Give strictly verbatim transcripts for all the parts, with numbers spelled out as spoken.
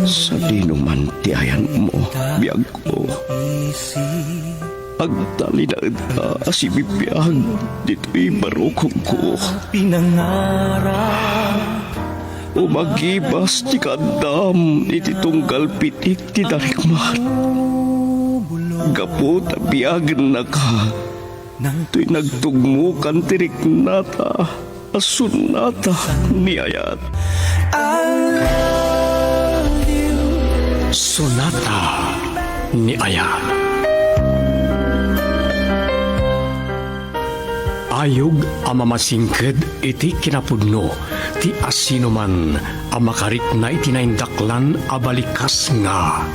Sadino man ti ayanmo, biagko. Agtalinaedka a sibibiag ditoy barukongko. Umagibas ti kaaddam iti tunggal pitik ti darikmat. Gapu ta biagennaka, toy nagtugmokan ti riknata a sonata ni ayat. Sonata ni ayat. Ayog a mamasingked iti kinapudno ti asinoman a makarikna iti naindaklan a balikas nga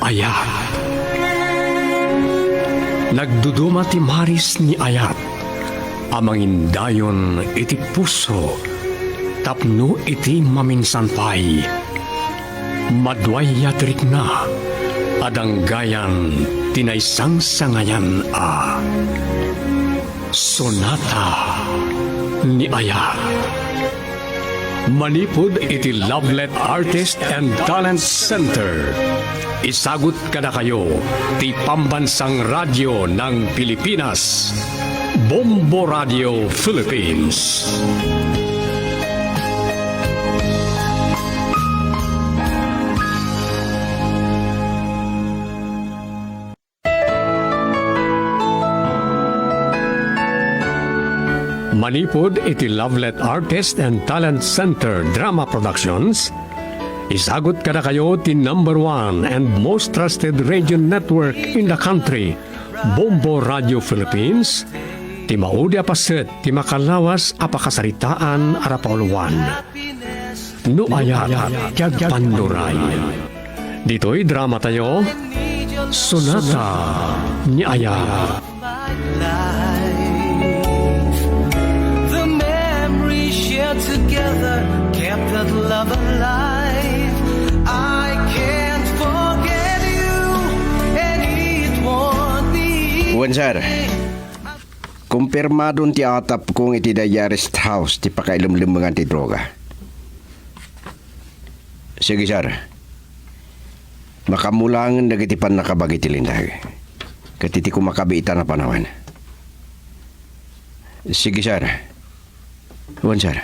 ayat. Nagduduma ti maris ni ayat a mangindayon iti puso tapno iti maminsan pay, maduaya ti rikna a danggayan ti naisangsangayan a sonata ni ayat. Manipud iti Lovelet Artist and Talent Center, isagut kadakayo ti Pambansang Radyo ng Pilipinas, Bombo Radio Philippines. Manipud iti Lovelet Artist and Talent Center Drama Productions, isagut kadakayo ti number one and most trusted radio network in the country, Bombo Radio Philippines, ti maudi a paset ti makalawas a pakasaritaan a rapauluan. No ayat ti agpannuray. Ditoy drama tayo, Sonata ni Ayat. The memories shared together kept that love alive. I can't forget you, and it won't be Wen, sir. Kumpirmadon ti atapko iti daydiay rest house ti pakailumlimengan ti droga. Sige, sir. Makaammo laengen dagiti pannakabagi ti linteg ket iti kumakabiitan a panawen. Sige, sir. Wen, sir.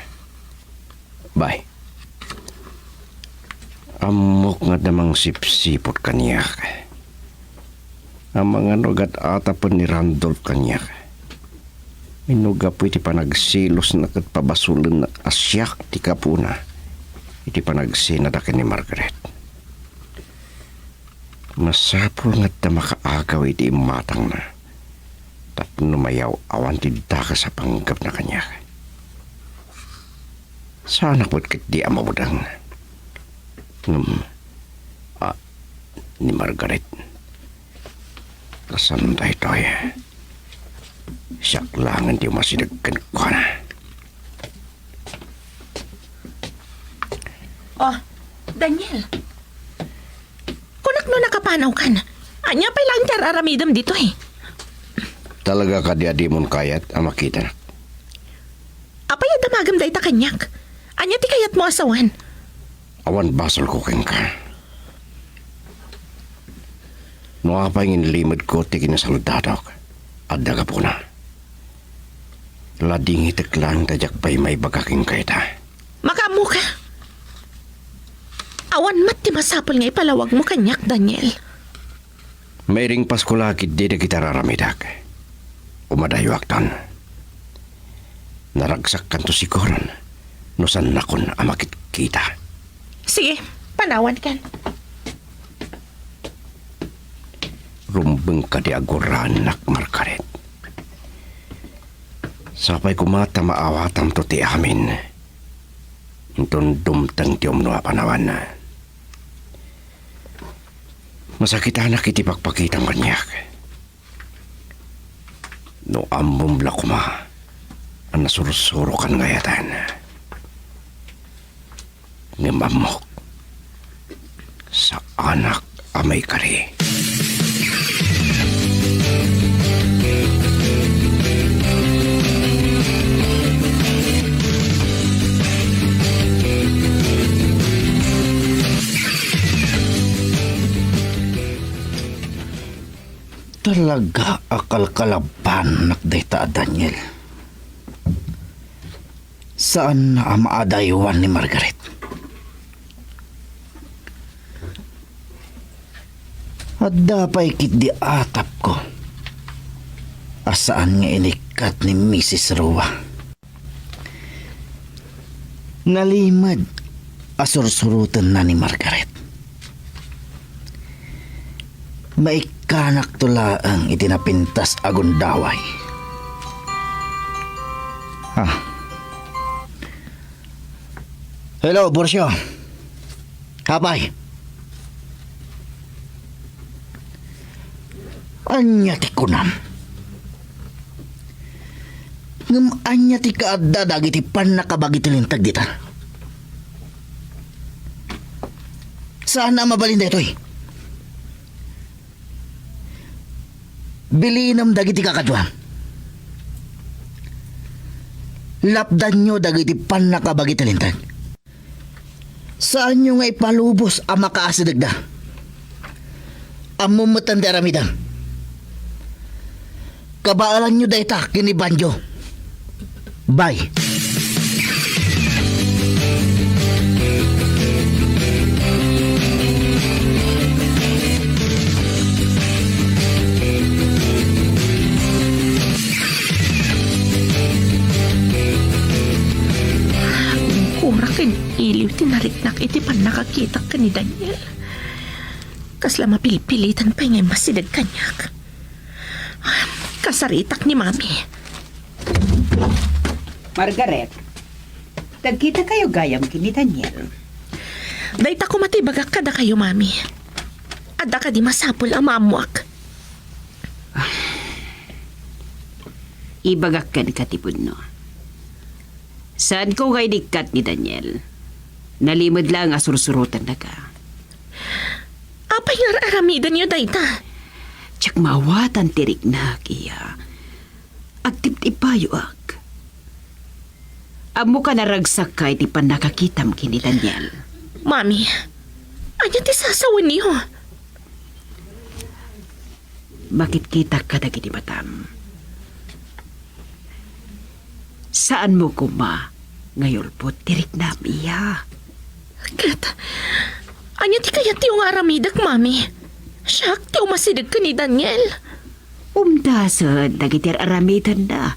Bye. Ammok nga adda mangsipsiput kaniak. Amangan no gat-atapen ni Randolph kaniak. Wenno gapu iti panagselosna ket pabasolenna a siak ti gapuna iti panagsenada ken ni Margaret. Masapul nga adda makaagaw iti imatangna tapno mayaw-awan ti dakes a panggepna kaniak. Saanak met ketdi a mabuteng. Ngem, a, ni Margaret, kasano daytoy? Siak laengen ti umasideg kenkuana. Oh, Daniel. Kunak no nakapanawkan. Ania pay laeng ti ar-aramidem ditoy? Talaga kadi a dimon kayat a makitanak? Apay a damagem dayta kaniak? Ania ti kayatmo a sawen? Awan basolko kenka. No apay nga inlimedko ti kinasaldadok, adda gapuna. Ladingitek laeng ta diak pay maibaga kenka ita. Makaammoka. Awan met ti masapul nga ipalawagmo kaniak, Daniel. Mairingpasko la ketdi dagiti ar-aramidek. Umadayuakton. Naragsakkanto siguron no saannakon a makitkita. Sige, panawankan. Rumbeng kadi a gurraennak, Margaret. Sapay koma ta maawatanto ti amin. Inton dumteng ti umno a panawan. Masakitanak iti pakpakitam kaniak. No ammom la koma a nasursurokan nga ayaten. Ngem ammok, saanak a maikari. Talaga a kalkalabanak dayta a Daniel. Saan a maadaywan ni Margaret. Adda pay ketdi atapko a saan nga inikkat ni Misis Roa. Nalimed a sursurotenna ni Margaret. Maikkanakto laeng iti napintas a gundaway. Ah. Hello, Borcio. Apay. Ania ti kunam? Ngem ania ti kaadda dagiti pannakabagi ti linteg dita? Saan a mabalin daytoy? Bilinem dagiti kakaduam. Lapdanyo dagiti pannakabagi ti linteg. Saanyo nga ipalubos a makaasidegda. Ammom met ti aramidem. Kabaelanyo dayta ken ni Banjo. Bye. Ungkora ken iliw ti nariknak iti pannakakitak ken ni Daniel. Kasla mapilpilitan pay nga immasideg kaniak. Kasaritak ni Mami. Margaret, nagkitakayo gayam ken ni Daniel? Dayta koma ti ibagak kadakayo, Mami. Adda kadi masapul a maammoak? Ibagak kenka ti pudno. Saanko nga inikkat ni Daniel. Nalimed laeng a sursurotennaka. Apay nga ar-aramidenyo dayta? Diak maawatan ti riknak, iya. Agtiptipayoak. Ammoka, naragsakka iti pannakakitam ken ni Daniel. Mami, ania ti sasawenyo? Makitkitak kadagiti matam. Saanmo koma nga yulbod ti riknam, iya. Ket ania ti kayatyo nga aramidek, Mami? Siak ti umasideg ken ni Daniel. Umdasen dagiti ar-aramidenna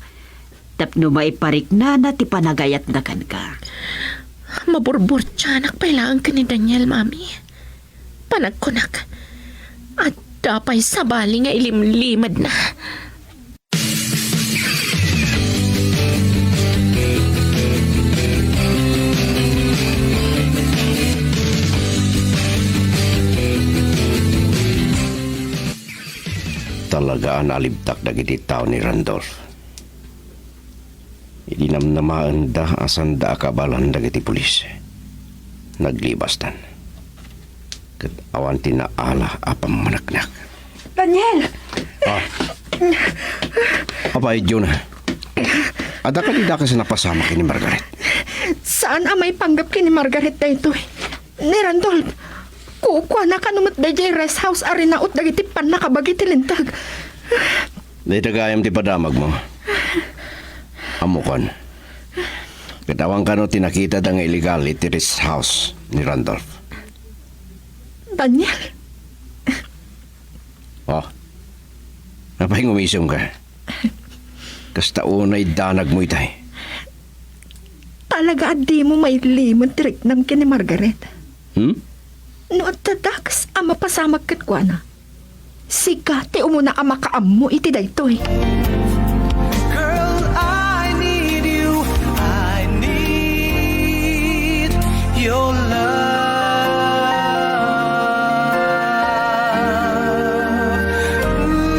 tapno maipariknana ti panagayatna kenka. Maburburtianak pay laeng ken ni Daniel, Mami. Panagkunak, adda pay sabali nga ilimlimedna. Talaga a nalibtak dagiti tao ni Randolph. Idi namnamaenda a saanda a kabaelan dagiti pulis, naglibasdan. Ket awan ti naala a pammaneknek. Daniel! Ah. Apay, June. Adda kadi dakes a napasamak ken ni Margaret? Saan a maipanggep ken ni Margaret daytoy. Ni Randolph, kukuana kano met daydiay rest house a rinaut dagiti pannakabagi ti linteg. Dayta gayam ti padamagmo. Ammokon. Ket awan kano ti nakitada nga illegal iti rest house ni Randolph. Daniel. Oh. Apay nga umisemka? Kasta unay danagmo itay. Talaga a dimo mailimed ti riknam ken ni Margaret? Hmm? No adda dakes a mapasamak kenkuana, sika ti umuna a makaammo iti daytoy. Girl, I need you. I need your love. Ooh.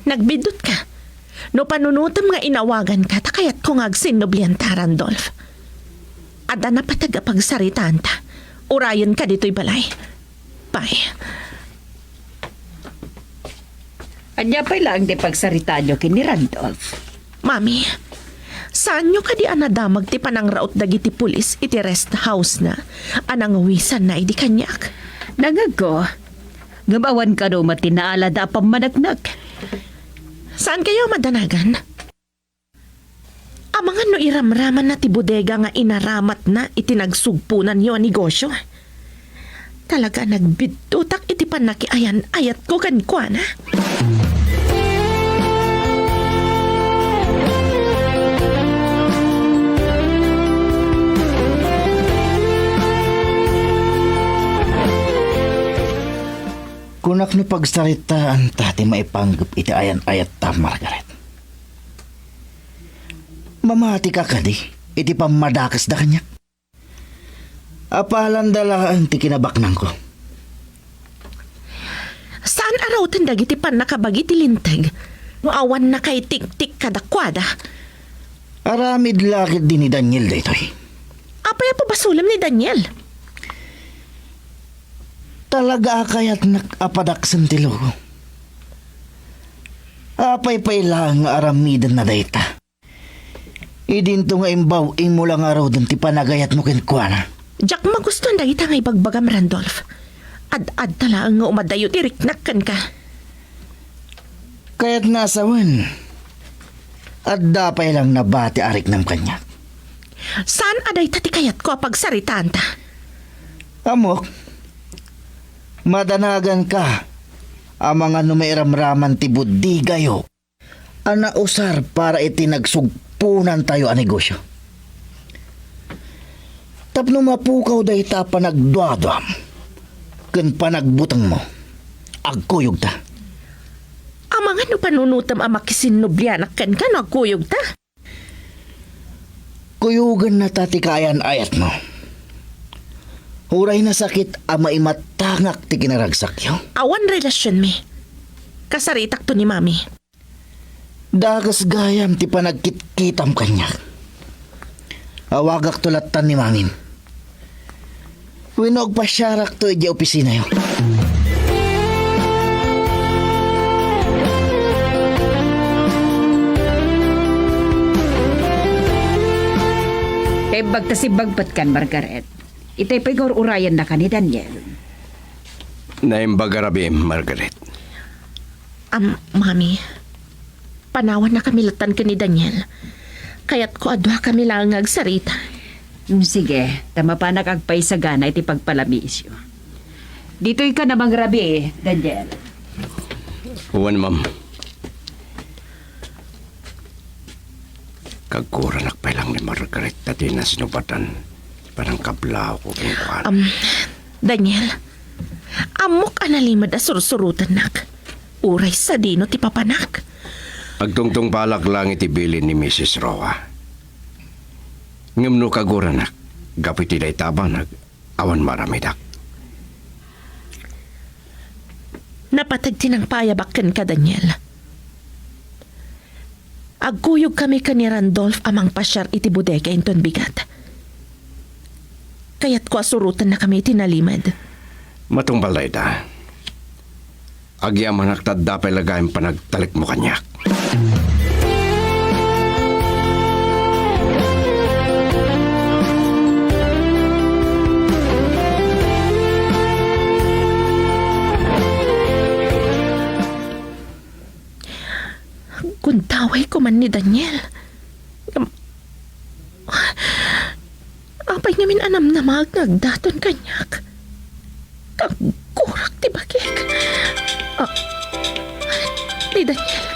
Nagbiddutka. No panunotem nga inawaganka, ta kayatko nga agsinnublianta, Randolph. Adda napateg a pagsaritaanta. Urayenka ditoy balay. Bye. Ania pay laeng ti pagsaritaanyo ken ni Randolph? Mami, saanyo kadi a nadamag ti panangraut dagiti pulis iti rest house-na a nangawisanna idi kaniak? Nangngegko, ngem awan kano met ti naalada a pammaneknek. Saankayo a madanagan? Amangan no iramramanna ti bodega nga inaramatna iti nagsugponanyo a negosio. Talaga a nagbiddutak iti pannakiayan-ayatko kenkuana. Kunak no pagsaritaanta ti maipanggep iti ayan-ayatta, Margaret. Mamatika kadi iti pammadakesda kaniak? Apalanda laeng ti kinabaknangko. Saan a rauten dagiti pannakabagi ti linteg no awan nakaitiktik kadakuada? Aramid la ketdi ni Daniel daytoy. Apay a pabasolem ni Daniel? Talaga a kayatnak a padaksen ti loko. Apay pay laeng nga aramidenna dayta? Idinto nga imbaw-immo la ngaruden ti panagayatmo kenkuana. Diak magustuan dagita nga ibagbagam, Randolph. Ad-adda laeng nga umadayo ti riknak kenka. Kayatna a sawen, adda pay lang nabati a riknam kaniak. Saan a dayta ti kayatko a pagsaritaanta? Ammok, madanaganka amangan no mairamraman ti bodegayo a nausar para iti nagsugponantayo a negosio. Tapno mapukaw dayta a panagduaduam ken panagbutengmo, agkuyogta. Amangan no panunotem a makisinnublianak kenka no agkuyogta? Kuyogennata ti kaayan-ayatmo. Uray nasakit a maimatangak ti kinaragsakyo. Awan relasionmi. Kasaritakto ni Mami. Dakes gayam ti panagkitkitam kaniak. Awagakto lattan ni Mamim. Wenno agpasiarakto idiay opisinayo. Kaimbag ta simbagbatkan, Margaret. Itay pay nga ur-urayannaka ni Daniel. Naimbag a rabii, Margaret. Am, Mami, panawannakami lattan ken ni Daniel. Kayatko a duakami laeng nga agsarita. Mm, sige, ta mapanak agpaisagana iti pagpalamiisyo. Ditoyka na mangrabii, Daniel. Wen, ma'am. Kagkuranak pay lang ni Margaret ta dina sinubatan ti panangkablawko kenkuana. Am, Daniel, ammok a nalimed a sursurotennak. Uray sadino ti papanak. Agtungtungpalak lang iti bilin ni Misis Roa. Ngem no kaguranak, gapu iti dayta a banag, awan maaramidak. Napateg ti nangpaayabak kenka, Daniel. Agkuyogkami ken ni Randolph a mangpasiar iti bodega inton bigat. Kayatko a surotennakami iti nalimed. Matungpal dayta. Agyamanak ta adda pay la gayam panagtalekmo kaniak. Gundawayko man ni Daniel. Ngem, apay ngamin a namnamaek nga agdaton kaniak? Kaggurak ti bagik. Ah, ni Daniel.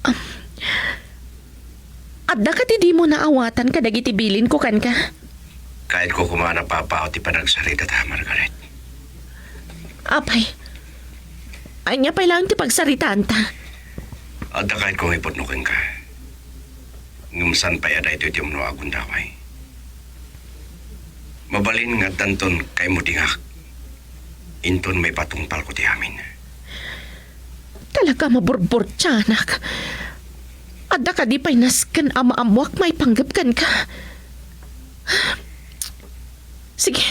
Am, adda kadi dimo naawatan kadagiti bilinko kenka? Kayatko koma a napapaw ti panagsaritata, Margaret. Apay, ania pay laeng ti pagsaritaanta? Adda kayatko nga ipudno kenka. Ngem saan pay a daytoy ti umno a gundaway. Mabalin nga addanton kaimudingak inton maipatungpalko ti amin. Talaga a maburburtianak. Adda kadi pay nasken a maammoak maipanggep kenka? Sige,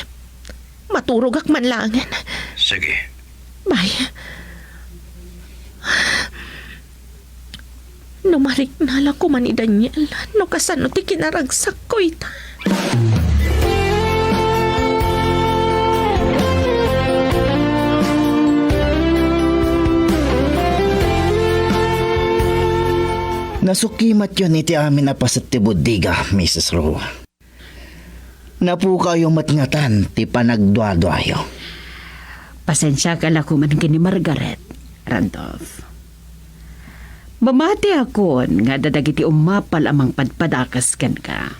maturogak man laengen. Sige. Bye. No marikna la koma ni Daniel, no kasano ti kinaragsakko ita. Nasukimatyon iti amin a paset ti bodega, Misis Roa. Napukayo met ngatan ti panagduaduayo. Pasensiaka la koman ken ni Margaret, Randolph. Mamatiakon nga adda dagiti ummapal a mangpadpadakes kenka.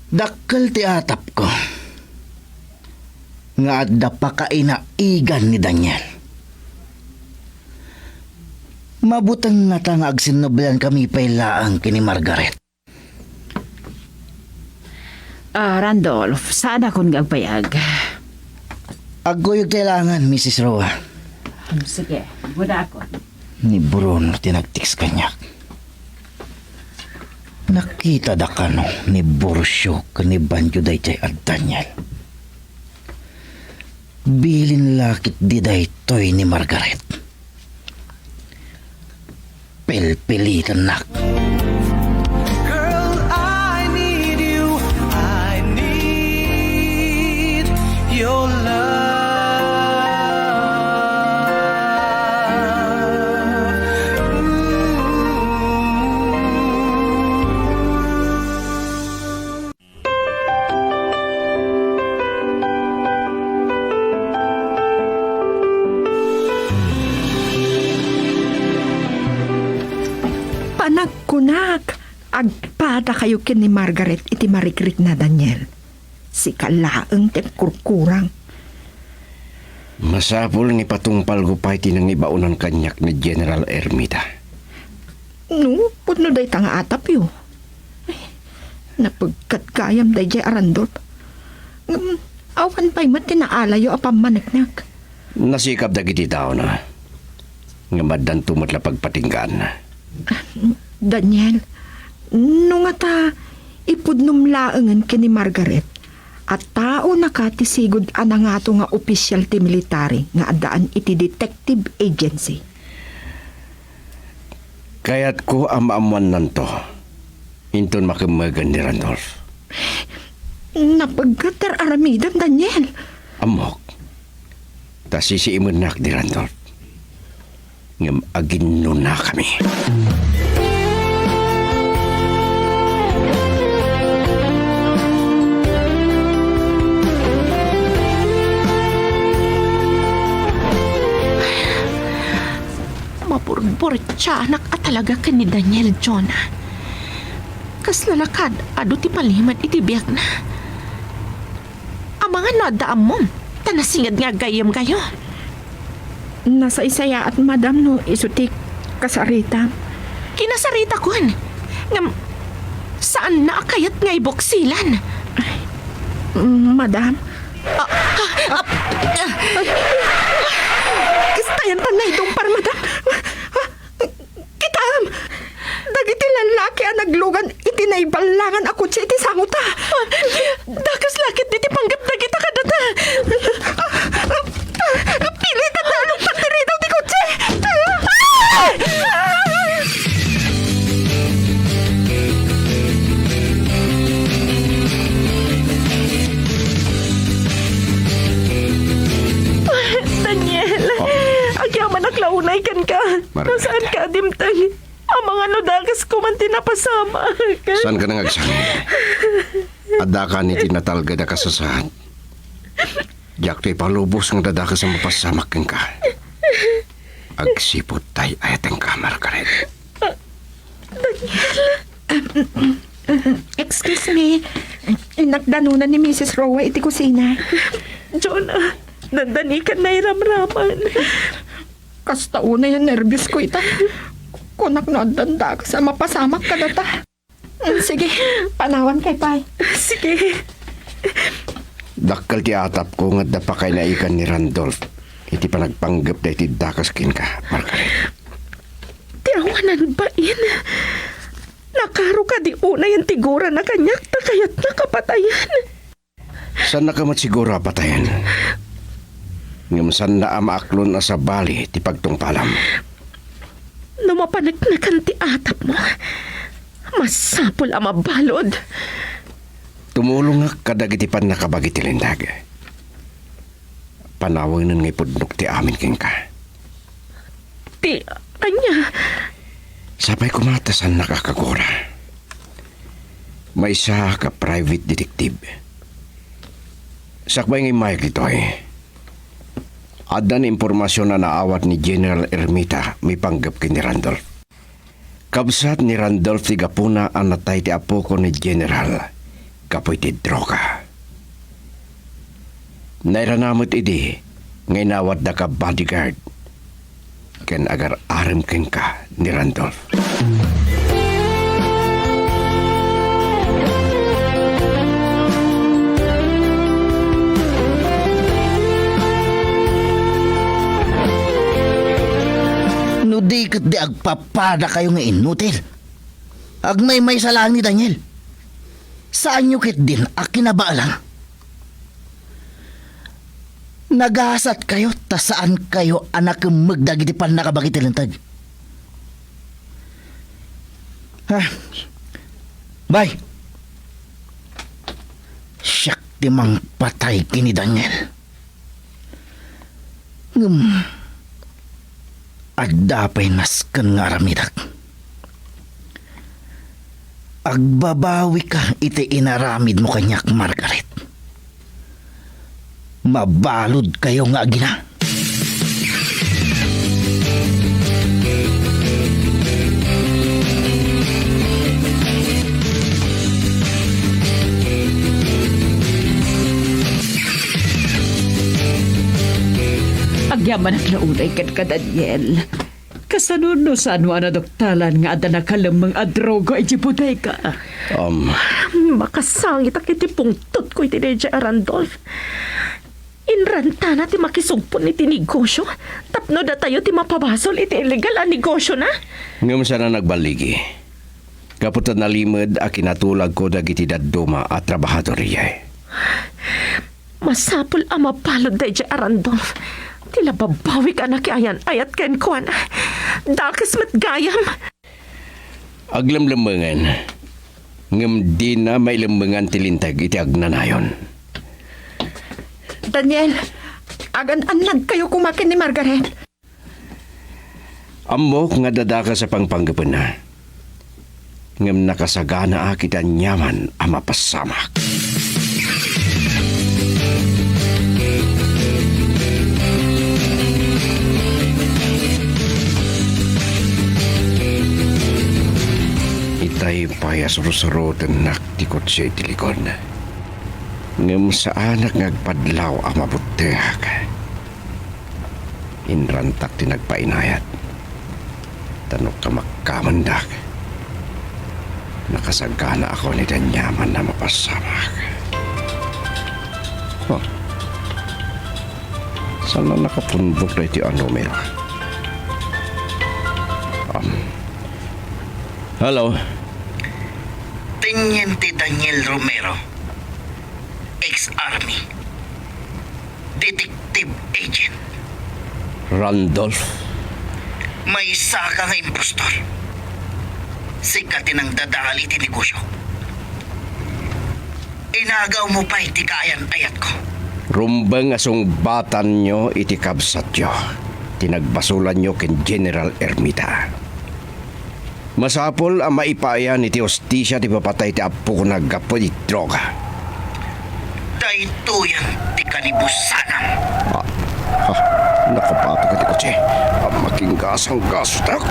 Dakkel ti atapko nga adda pakainaigan ni Daniel. Mabuteng ngata nga agsinnubliankami pay laeng ken ni Margaret. Ah, Randolph, saanakon nga agbayag. Agkuyogtay laengen, Misis Roa. Hmm, sige, aggunakon. Ni Bruno ti nag-text kaniak. Nakitada kano ni Borcio ken ni Banjo daytoy a Daniel? Bilin la ketdi daytoy ni Margaret. Pilpilitennak. Girl, I need you. I need your love. Mm. Panagkunak, agpadakayo ken ni Margaret iti marikrikna, Daniel. Sika laeng ti agkurkurang. Masapul nga ipatungpalko pay ti nangibaonan kaniak ni General Ermita. No, pudno dayta nga atapyo. Ay, napegkat gayam daydiay a Randolph. Ngem, awan pay met ti naalayo a pammaneknek. Nasikap dagiti taona. Ngem addanto met la pagpatinggaanna. Daniel, no ngata, ipudnom laengen ken ni Margaret, a taonaka ti sigud a nangato nga opisyal ti military nga addaan iti detective agency. Kayatko a maammoannanto inton makemmegen ni Randolph. Napegget ti ar-aramidem, Daniel. Ammok. Ta sisiimennak ni Randolph. Ngem aginnunakami. Maburburtianak a talaga ken ni Daniel, Jonah. Kasla la kad-adu ti palimed iti biagna. Amangan no adda ammom, ta nasinged nga aggayyemkayo. Nasaysayaat, madam, no isu ti kasaritam. Kinasaritakon. Ngem, saanna a kayat nga ibuksilan. Ay, madam. Ah, ah, ah, ah. Ay, kastayan ta naitungpal, madam. Ah, Kitam! Dagiti lallaki a naglugan iti naiballangan a kotse iti sangota. Dakes la ketdi ti panggep dagita kadata. Pilitan a luktan ti ridaw ti kotse. Daniel, oh, agyamanak la unay kenka. Margaret. Saan ka dimteng? Amangan no dakes koman ti napasamak. Saanka nga agsangit? Addaka iti natalged a kasasaad. Diak ti ipalubos nga adda dakes a mapasamak kenka. Agsipud ta ay-ayatengka, Margaret. Daniel. Excuse me. Innak danona ni Misis Roa iti kusina. Jonah, dandanikan nairamraman. Kasta unay a nerbios ko ita. Kunak no addan dakes a mapasamak kadata. Mm, sige, panawan kay pay. Sige. Dakkel ti atapko nga adda pakainaigan ni Randolph iti panagpanggep daytoy dakes kenka, Margaret. Ti awanan bain. Nakaro kadi unayen ti gurana kaniak ta kayatnak a patayen. Saannaka met siguro a patayen. Ngem saanna a maaklon a sabali ti pagtungpalam. No mapaneknekan ti atapmo, masapul a mabalud. Tumulongak kadagiti pannakabagi ti linteg. Panawenen nga ipudnok ti amin kenka. Ti ania? Sapay koma ta saannak a kagura. Maysaak a private detective. Sakbay nga immayeg ditoy, adda ni impormasion a naawat ni General Ermita maipanggep ken ni Randolph. Kabsat ni Randolph ti gapuna a natay ti apoko ni General gapu iti droga. Nairana met idi nga inawatdaka bodyguard ken agar-arem kenka ni Randolph. No di ket di agpapadakayo nga inutil, agmaymaysa laeng ni Daniel. Saanyo ketdin a kinabaelan? Nagasatkayo ta saankayo a nakemmeg dagiti pannakabagi ti linteg. Ah, bay! Siak ti mangpatay ken ni Daniel. Ngem adda pay nasken nga aramidek. Agbabawika iti inaramidmo kaniak, Margaret. Mabaludkayo nga agina. Agyamanak la unay kenka, Daniel. Kasano no saan a naduktalan nga adda nakalemmeng a droga idiay bodega? Um, Makasangitak iti pungtotko iti daydiay a Randolph. Inrantana ti makisugpon iti negosio tapno datayo ti mapabasol iti illegal a negosiona. Ngem saan a nagballigi. Gapu ta nalimed a kinatulagko dagiti dadduma a trabahador idiay. Masapul a mabalud daydiay a Randolph. Ti la babawik a nakiayan-ayat kenkuana. Dakes met gayam. Aglemlemmengen, ngem dina mailemmengan ti linteg iti agnanayon. Daniel, agan-annadkayo koma ken ni Margaret. Ammok nga adda dakes a pangpanggepenna, ngem nakasaganaak iti aniaman a mapasamak. Itay pay a sursurotennak ti kotse iti likod. Ngem saanak nga agpadlaw a mabutengak. Inrantak ti nagpainayat. Ta no kamakamendak, nakasaganaakon iti aniaman a mapasamak. Huh. Saan a nakapumbok daytoy a numero? Um. Hello? Tenggen ti Daniel Romero, ex-army. Detective agent. Randolph? Maysaka nga impostor. Sika ti nangdadael iti negosio. Inagawmo pay ti kaayan-ayatko. Rumbeng a sungbatanyo iti kabsatyo ti nagbasolanyo ken General Ermita. Masapul a maipayan iti hustisia ti ipapatay ti apokona gapu iti droga. Daytoyen ti kanibusanam. Ah, ah, nakabatok ti kotse. Ah, makinggasang gastak.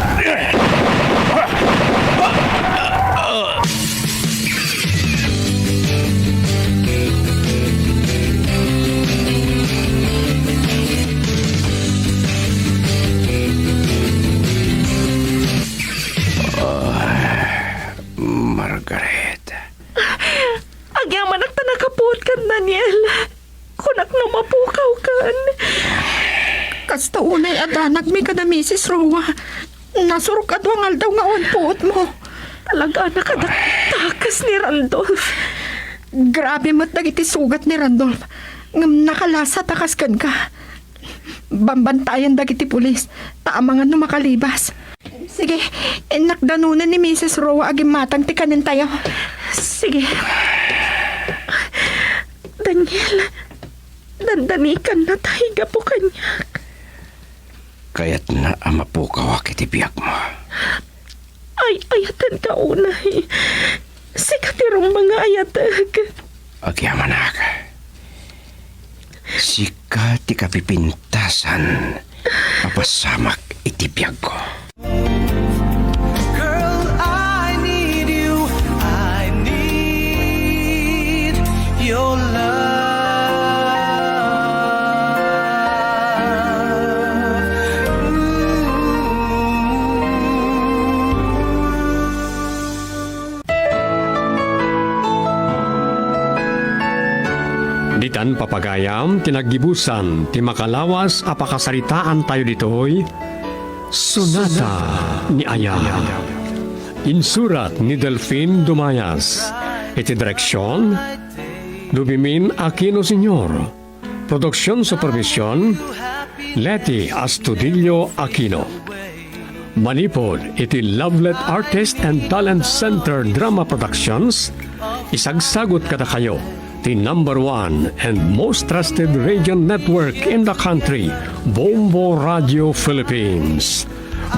Ah, Margaret. Agyamanak ta nakapuotkan, Daniel. Kunak no mapukawkan. Kasta unay a danagmi kada Misis Roa. Nasurok a dua nga aldaw nga awan puotmo. Talaga a nakadakdakes ni Randolph. Grabe met dagiti sugat ni Randolph. Ngem nakalasat a kas kenka. Bambantayan dagiti pulis, ta amangan no makalibas. Sige, innak danunen ni Misis Roa a gimmatang ti kanentayo. Sige. Daniel, dandanikanna tay gapu kaniak. Kayatna a mapukawak iti biagmo. Ay, ayatenka unay. Sika ti rumbeng nga ayatek. Agyamanak. Sika ti kapipintasan a pasamak iti biagko. Girl, I need you. I need your love. Ditan papagayam ti naggibusan ti makalawas a pakasaritaantayo ditoy, Sonata ni Ayat. Insurat ni Delfin Dumayas. Iti direksyon, Lubimin Aquino Senior. Production supervision, Leti Astudillo Aquino. Manipud iti Lovelet Artist and Talent Center Drama Productions, isagsagut kadakayo ti number one and most trusted radio network in the country, Bombo Radio Philippines.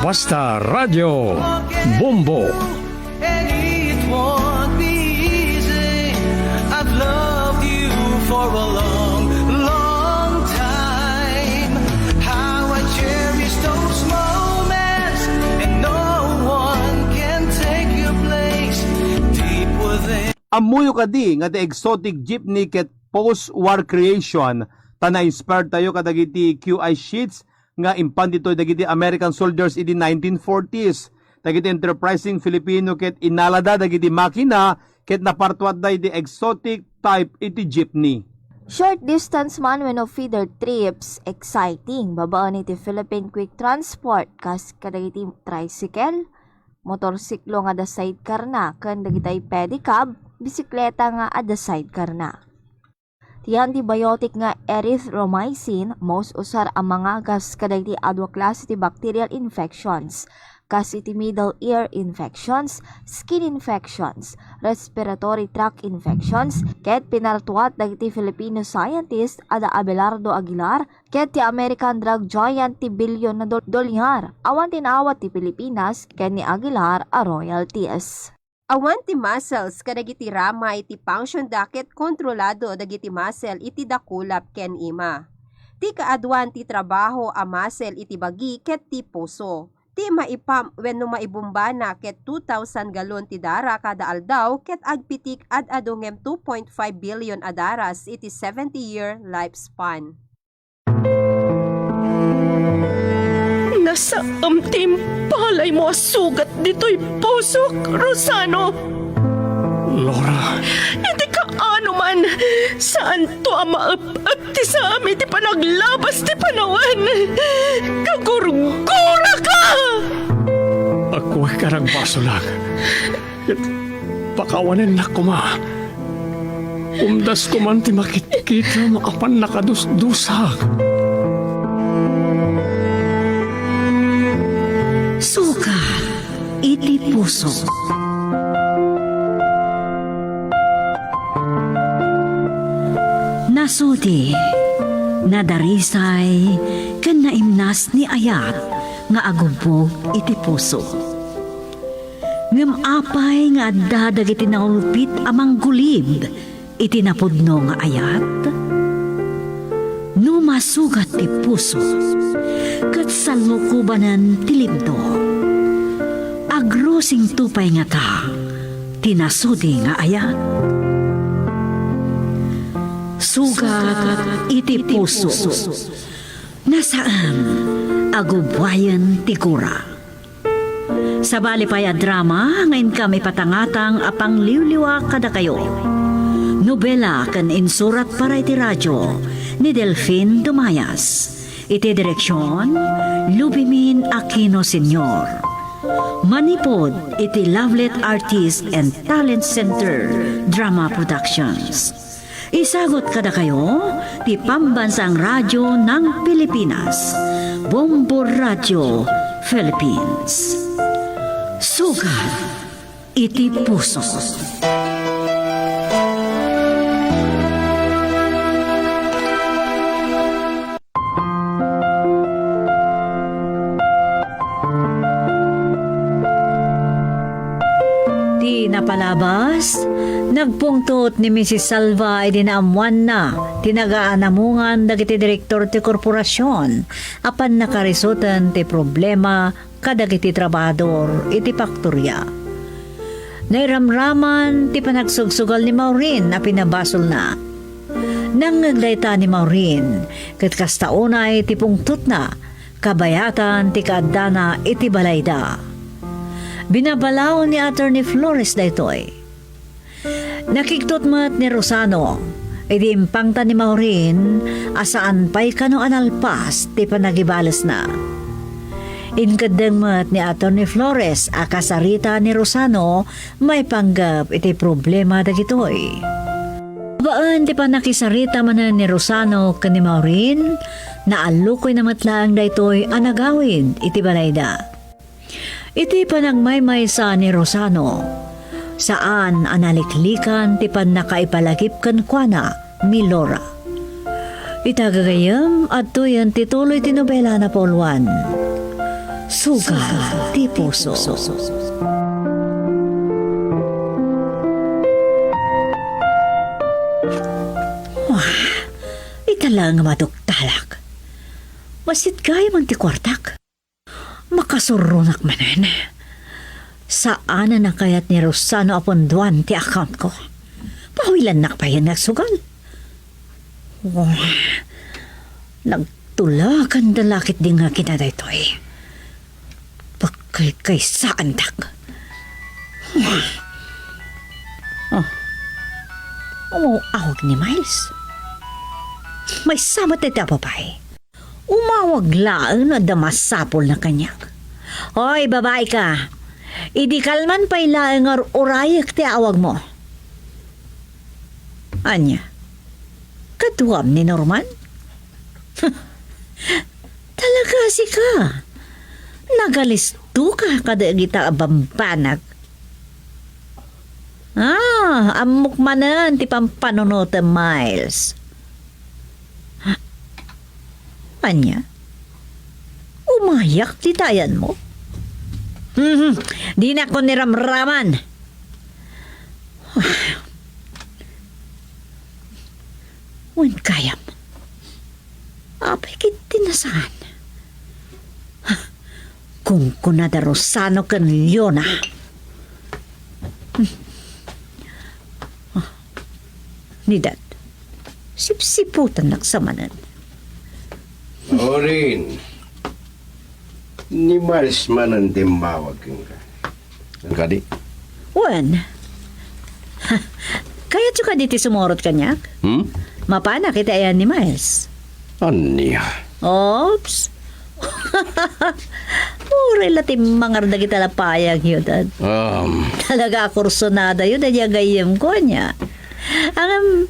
Basta Radio Bombo. And it won't be easy. I've loved you for a long, long time. How I cherish those moments, and no one can take your place deep within. Ammoyo kadi nga ti exotic jeepney ket post-war creation ta na-inspire tayo kadagiti Q I sheets nga impan ditoy dagiti American soldiers idi nineteen forties. Dagiti enterprising Filipino ket inalada dagiti makina ket napartuatda iti exotic type iti jeepney. Short distance man wenno feeder trips, exciting babaen iti Philippine Quick Transport kas kadagiti tricycle, motorsiklo nga adda sidecar-na ken dagitay pedicab, bisikleta nga adda sidecar-na. Ti antibiotic nga erythromycin, maus-usar a mangagas kadagiti adu a klase ti bacterial infections, kas iti middle ear infections, skin infections, respiratory tract infections, ket pinartuat dagiti Filipino scientist a da Abelardo Aguilar ket ti American drug giant ti bilyon na dol-, dolyar. Awan ti naawat ti Pilipinas ken ni Aguilar a royalties. Awan ti muscles kadagiti rama iti function da ket kontrolado dagiti muscle iti dakulap ken ima. Ti kaaduan ti trabaho a muscle iti bagi ket ti puso. Ti maipump wenno maibumbana ket two thousand galon ti dara kada aldaw ket agpitik ad-adu ngem two point five billion a daras iti seventy-year lifespan. Nasaem ti impalaymo a sugat ditoy pusok, Rosano. Laura. Iti kaano man, saanto a maep-ep ti saam iti panaglabas ti panawen. Kagurguraka! Agkuak a nagbasolak. Ket pakawanennak koma. Umdasko man ti makitkitam a pannakadusdusak. Sugat iti puso. Nasudi, nadarisay, ken naimnas ni Ayat nga agubbog iti puso. Ngem apay nga adda dagiti naulpit a manggulib iti napudno nga ayat? No masugat ti puso ket salukobanen ti libno, agrusingto pay ngata ti nasudi nga ayat? Sugat iti puso. Nasaem a gubbuayen ti gura. Sabali pay a drama nga inkam ipatangatang a pangliwliwa kadakayo. Nobela ken insurat para iti radio ni Delfin Dumayas. Iti direksyon, Lubimin Aquino Senior. Manipud iti Lovelet Artist and Talent Center Drama Productions. Isagut kadakayo ti Pambansang Radyo ng Pilipinas, Bombo Radio Philippines. Sugat iti puso. Ti napalabas, nagpungtot ni Misis Salva idi naammoanna ti nagaanamongan dagiti direktor ti korporasion a pannakarisoten ti problema kadagiti trabahador iti faktoria. Nairamraman ti panagsugsugal ni Maureen a pinabasolna. Nangngeg dayta ni Maureen, ket kasta unay ti pungtotna, kabayatan ti kaaddana iti balayda. Binabalaw ni Attorney Flores daytoy. Nakigtot met ni Rosano idi impangta ni Maureen a saan pay kano a nalpas ti panagibalesna. Inkeddeng met ni Attorney Flores a kasarita ni Rosano maipanggep iti problema dagitoy. Babaen ti pannakisarita manen ni Rosano ken ni Maureen, naallukoyna met laeng daytoy a nagawid iti balayda. Iti panagmaymaysa ni Rosano, saan a naliklikan ti pannakaipalagip kenkuana ni Laura. Ita gagayyem, adtoyen ti tuloy ti nobela a napauluan, Sugat ti Puso. Wah, ita laeng nga maduktalak. Bassit gayam ti kuartak. Makasurronak manen. Saanen a kayat ni Rosano a punduan ti account ko. Pawilannak payen nga agsugal. Oh, nagtulagan da la ketdi nga kinadaytoy. Pagkaykaysaandak. Oh. Umaw-awag ni Miles. Maysa met dayta a babai. Umawag laeng no adda masapulna kaniak. Hoy, babai ka. Idi kalman pay laeng nga ur-urayek ti awagmo. Ania? Kaduam ni Norman? Talaga sika. Nagalisto ka kadagita a bambanag. Ah, ammok manen ti pampanunotem, Miles. Ania? Umayak ti dayanmo? Mhm, dinakon ni ramraman. Wen kayam. Apay ket ti nasaan? Kunkunada Rosano ken Leona. Ni Dad, sipsiputannak sa manen. Orin, ni Miles manen ti immawag kenka. Kadi? Wen. Kayatyo kadi ti sumurot kaniak? Hmm? Mapanak iti ayan ni Miles. Ania? Oops. Uray la ti mangar dagita la payagyo, Dad. Um. Talaga a kursunadayo, Dad, ya gayyemko, ania? Ngem,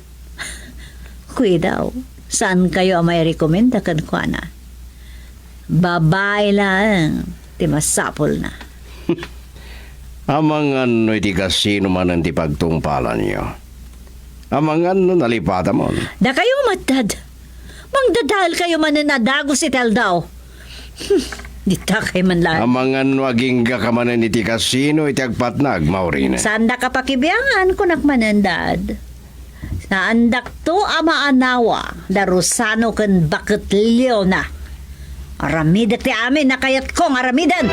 kuidaw, saankayo a mairekomenda kenkuana. Babai laeng ti masapulna. Amangan no iti kasino manen ti pagtungpalanyo. Amangan no nalipatamon. Dakayo met, Dad. Mangdadaelkayo manen a dagus iti aldaw. Hmm, ditakay man laeng. Amangan no aginggaka manen iti kasino iti agpatnag, Maureen. Saandaka pakibiangan, kunak manen, Dad. Saandakto a maanawa da Rosano ken baket Leona. Aramidek ti amin a kayatko nga aramiden.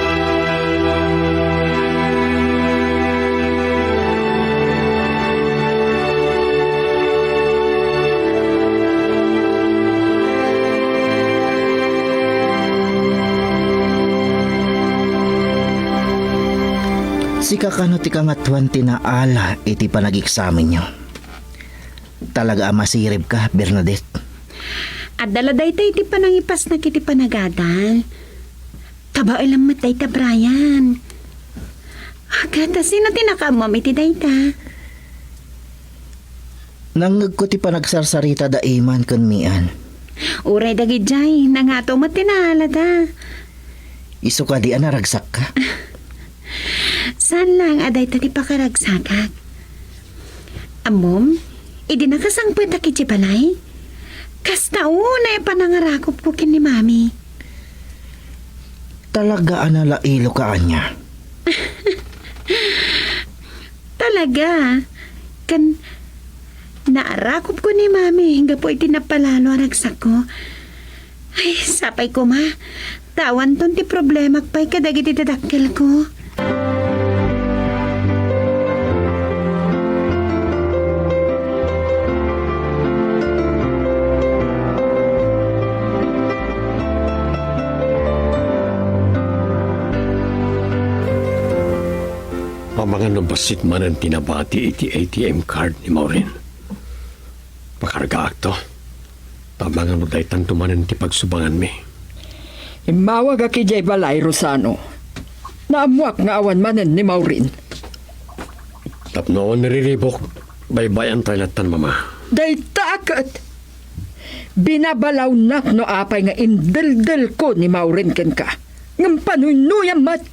Sika kano ti kangatoan ti naala iti panageksamenyo? Talaga a masiribka, Bernadette. Adda la dayta iti panangipasnak iti panagadal. Tabaelam met dayta, Brian. Agata, sino ti nakaammom iti dayta? Nangngegko ti panagsarsarita da Iman ken Mian. Uray dagidiay, nangato met ti naalada. Isu kadi a naragsakka? Saan laeng a dayta ti pakaragsakak. Ammom, idi nakasangpetak idiay balay, kasta unay a panangarakupko ken ni Mami. Talaga a nalailoka ania? Talaga. Ken naarakupko ni Mami gapu iti napalalo a ragsakko. Ay, sapay koma. Ta awanton ti problemak pay kadagiti dadakkelko. Amangan no bassit manen ti nabati iti A T M card ni Maureen. Pakargaakto. Amangan no daytanto manen ti pagsubanganmi. Immawagak idiay balay, Rosano. Naammoak nga awan manen ni Maureen. Tapno awan nariribuk, baybay-antay lattan, Mama. Dayta ket, binabalawnak no apay nga indeldelko ni Maureen kenka. Ngem panuynoyam met.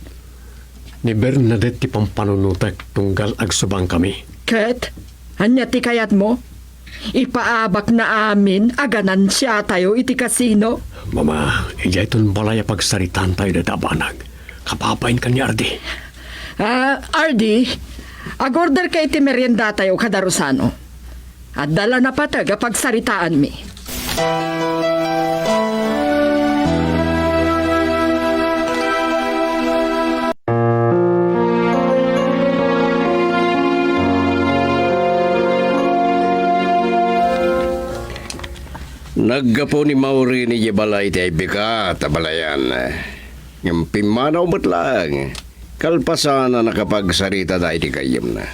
Ni Bernadette ti pampanunotek tunggal agsubangkami. Ket, ania ti kayatmo? Ipaabakna amin a ganansiatayo iti kasino? Mama, idiayton balay a pagsaritaantayo dayta a banag. Kababainka ni Ardi. Ah, Ardi, agorderka iti meriendatayo kada Rosano. Adda la napateg a pagsaritaanmi. Naggapu ni Maureen idiay balay ti aibika, abalayan. Ngem pimmanaw met laeng, kalpasan a nakapagsaritada iti gayyemna.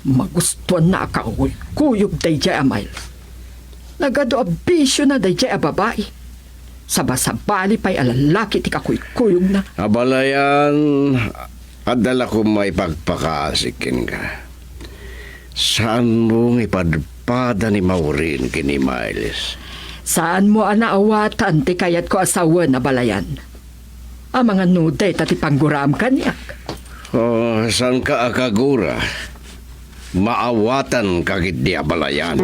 Magustuanna a kakuykuyog daydiay a Miles. Nagadu a bisiona daydiay a babai. Sabasabali pay a lalaki ti kakuykuyogna. Abalayan, adda la koma ipakpakaasik kenka. Saanmo nga ipadpada ni Maureen ken ni Miles. Saanmo a naawatan ti kayatko a sawen, abalayan. Amangan no dayta ti pangguraem kaniak. Oh, saanka a kagura. Maawatanka ketdi, abalayan.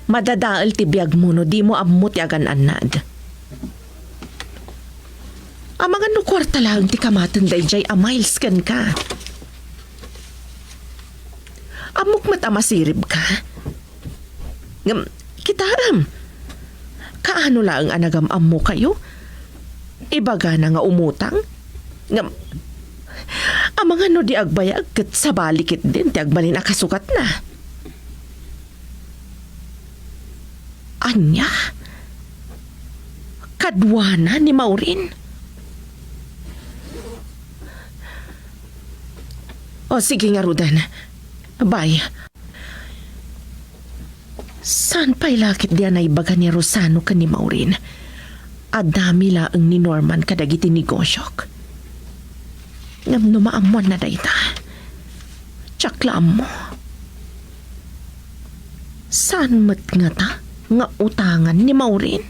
Madadael ti biagmo no dimo ammo ti agan-annad. Amangan no kuarta laeng ti kamaten daydiay a Miles kenka. Ammok met a masiribka. Ngem, kitaem. Kaano laeng a nagam-ammokayo? Ibagana nga umutang? Ngem, amangan no di agbayag ket sabali ketdin ti agbalin a kasukatna. Ania? Kaduana ni Maureen? O, sige ngaruden. Bye. Saan pay la ketdi a naibaga ni Rosano ken ni Maureen? Adda mi laeng ni Norman kadagiti negosiok. Ngem no maammoanna dayta, diak la ammo. Saan met ngata nga utangan ni Maureen?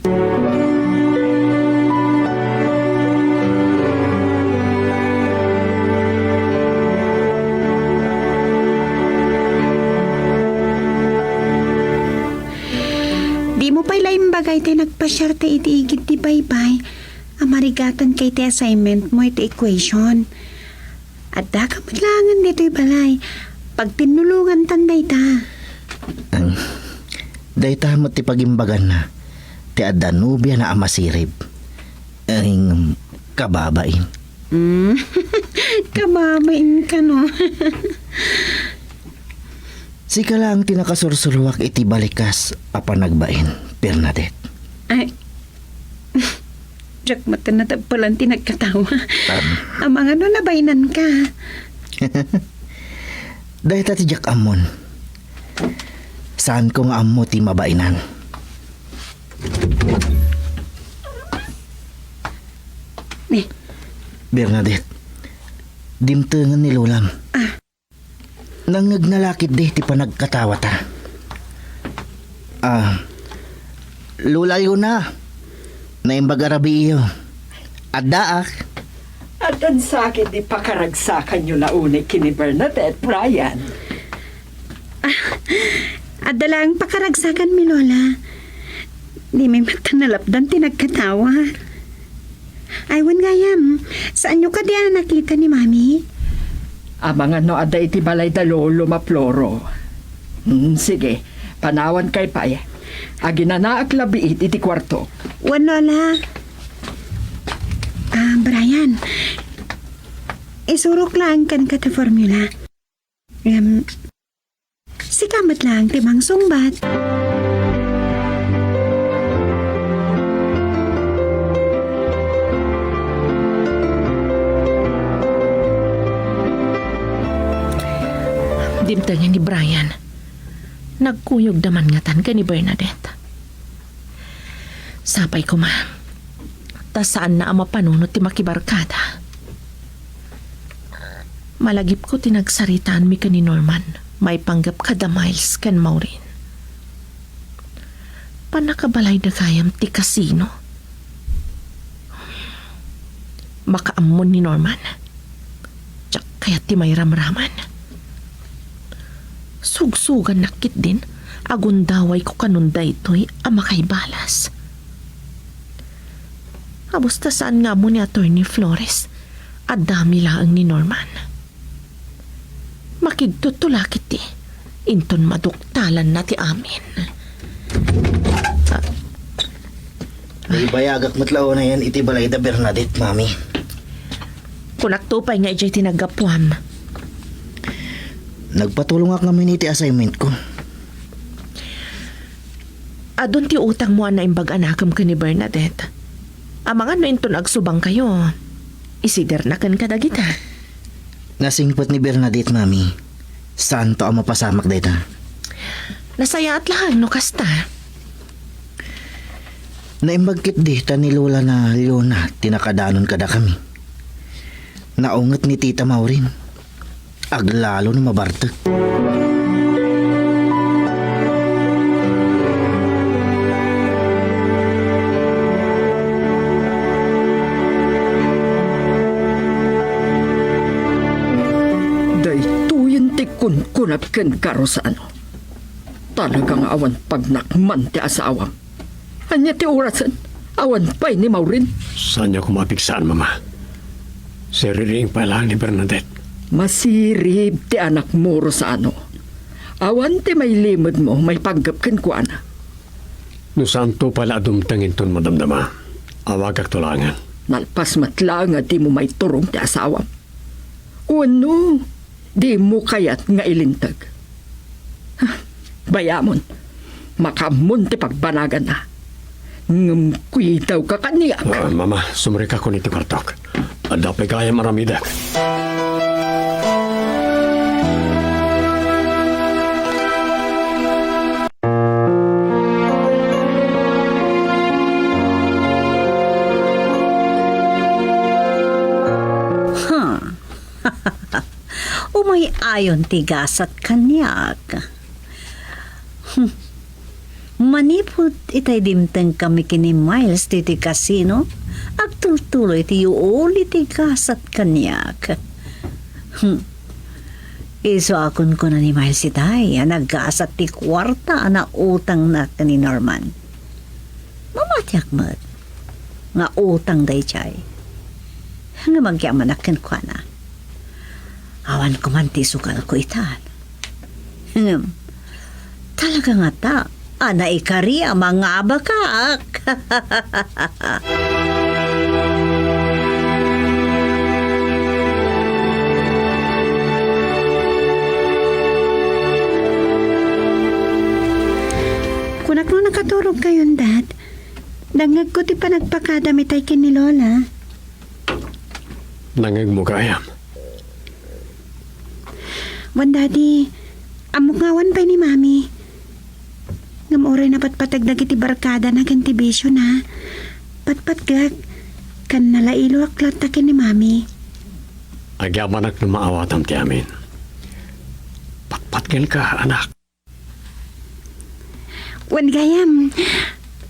Dimo pay la imbaga itay nagpasiarta iti igid ti baybay a marigatanka iti assignment mo iti equation. Addaka met laengen ditoy balay. Pagtinnulongantan dayta. Ay, dayta met ti pagimbaganna ti adda nobiana a masirib. Ay, kababain. Mm. Kababain kano. Sika laeng ti nakasursuruak iti balikas a panagbain, Bernadette. Ay, diak met natapalan ti nagkatawa. Am. Amangan no nabainanka. Dayta ti diak ammon. Saanko nga ammo ti mabainan. Ni. Bernadette, dimtengen ni Lolam. Ah. Nangngegna la ketdi ti panagkatawata. Ah, Lola Leona, naimbag a rabiiyo. Addaak. Addan sa ketdi pakaragsakanyo la unay ken ni Bernadette, Brian? Ah, adda laeng pakaragsakanmi, Lola. Dimi met nalapdan ti nagkatawa. Ay, wen gayam, saanyo kadi a nakita ni Mami? Amangan no adda iti balay da Lolo Maploro. Hmm, sige, panawankayo pay. Aginanaak labiit iti kuartok. Wen, Lola. Ah, Brian, isurok laeng kenka ti formula. Em, sika met laeng ti mangsungbat. Dimtengen ni Brian. Nagkuyogda man ngatan ken ni Bernadette. Sapay koma, ta saanna a mapanunot ti makibarkada. Malagipko ti nagsaritaanmi ken ni Norman maipanggep kada Miles ken Maureen. Pannakabalayda gayam ti kasino. Makaammon ni Norman. Diak kayat ti mairamraman. Sugsugannak ketdin, agundawayko kanon daytoy a makaibalas. Abus ta saan nga ammo ni Attorney Flores, addami laeng ni Norman. Makigtutto la ketdi, inton maduktalanna ti amin. Naibayagak met la unayen iti balay da Bernadette, Mami. Kunakto pay nga idiay ti naggapuam. Nagpatulongak ngamin iti assignment ko. Adun ti utangmo a naimbag a nakem ken ni Bernadette. Amangan no inton agsubangkayo, isiderna kenka dagita. Nasingpet ni Bernadette, Mami. Saanto a mapasamak dayta. Nasayaat laeng no kasta. Naimbag ketdi ta ni Lola na Leona ti nakadanon kadakami. Naunget ni Tita Maureen. Aglalo no mabartek. Daytoyen ti kunkunak kenka, Rosano. Talaga nga awan pagnakman ti asawam. Ania ti orasen? Awan pay ni Maureen? Saanyo koma a pigsaan, Mama? Siririing pay laeng ni Bernadette. Masirib ti anakmo, Rosano. Awan ti mailimedmo maipanggep kenkuana. No saanto pay la a dumteng inton madamdama, awagakto laengen. Nalpas met laeng a dimo maiturong ti asawam. Wenno, dimo kayat nga ilinteg? Bayamon, makaammon ti pagbanaganna. Ngem kuidawka kaniak. Ah, Mama, sumrekakon iti kuartok. Adda pay gayam aramidek. Huh. Umay-ayon ti gasat kaniak. Hmm. Manipud itay dimtengkami ken ni Miles ditoy kasino, agtultuloy ti yuuli ti gasat kaniak. Hmm. Isu a kunkuna ni Miles itay a nagasat ti kuarta a nautangna ken ni Norman. Mamatiak met nga utang daydiay. Ngem agyamanak kenkuana. Awan koman ti isugalko itan. Ngem, talaga ngata a naikari a mangabakak. Kunak no nakaturogkayon, Dad. Nangngegko ti panagpakadam itay ken ni Lola. Nangngegmo gayam? Wen, Daddy, ammok nga awan pay ni Mami. Ngem uray napatpateg dagiti barkadana ken ti bisiona, patpatgek, ken nalailoak latta ken ni Mami. Agyamanak no maawatam ti amin. kenka, anak. Wen gayam,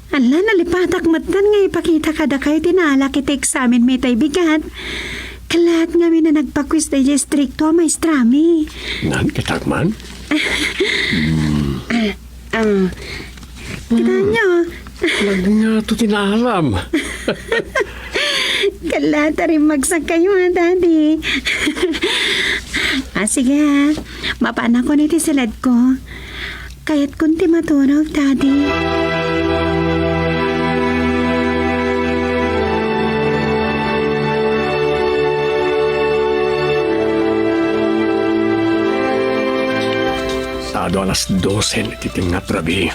ala, nalipatak metten nga ipakita kadakayo ti naalak iti eksamenmi itay bigat. Kalat ngamin a nagpa-quiz daydiay istrikto a maestrami. Nagkitak man? Ah, ah, kita nyo. Lagngato ti naalam. Kala, tarimagsakkayo, a, Daddy. Ah, sige, ah. Mapanakon iti siledko. Kayatkon ti maturog, Daddy. Sado alas dosen iti tengnga ti rabii.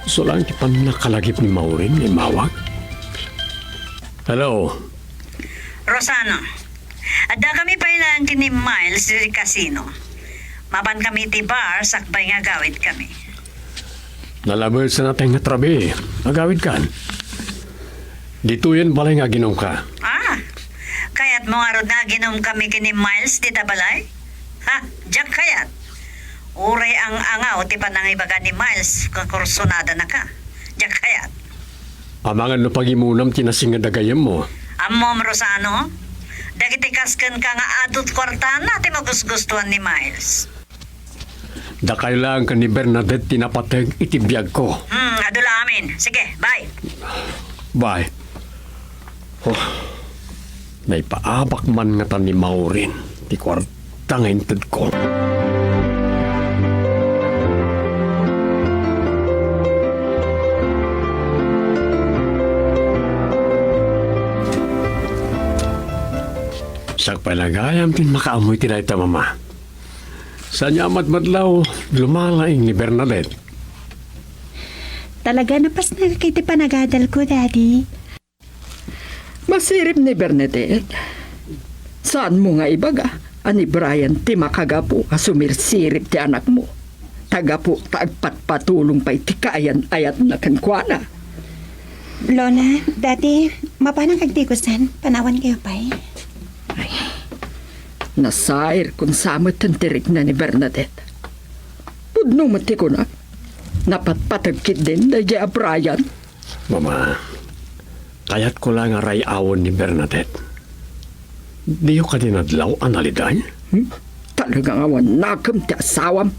Isu laeng ti pannakalagip ni Maureen nga immawag. Hello? Rosano, addakami pay laeng ken ni Miles iti casino. Mapankami iti bar sakbay nga agawidkami. Nalabesan a tengnga ti rabii. Agawidkan. Ditoyen balay nga aginumka. Ah, kayatmo ngarud nga aginumkami ken ni Miles dita balay? Ha, diak kayat. Uray ang-angaw ti panangibaga ni Miles kakursonadanaka. Diak kayat. Amangan no pagimunam ti nasinged a gayyemmo. Ammom, Rosano, dagiti kas kenka nga adu't kuartana ti magusgustuan ni Miles. Dakay laeng ken ni Bernadette ti napateg iti biagko. Hmm, adu la amin. Sige, bye. Bye. Oh, naipaabak man ngata ni Maureen ti kuarta nga intedko. Siak pay la gayam ti makaammo iti dayta, Mama. Saan nga madmadlaw, lumalaing ni Bernadette. Talaga, napasnaka iti panagadalko, Daddy. Masirib ni Bernadette. Saanmo nga ibaga a ni Brian ti makagapu a sumirsirib ti anakmo? Ta gapu ta agpatpatulong pay ti kaayan-ayatna kenkuana. Lola, Daddy, mapanang agdigusan, panawankayo pay. Ay, nasairkon sa met ti rikna ni Bernadette. Pudno met ti kunak, napatpateg ketdin daydiay a Brian. Mama, kayatko la nga ray-awen ni Bernadette. Diyo kadi nadlaw a naliday? Hmm? Talaga nga awan nakem ti asawam.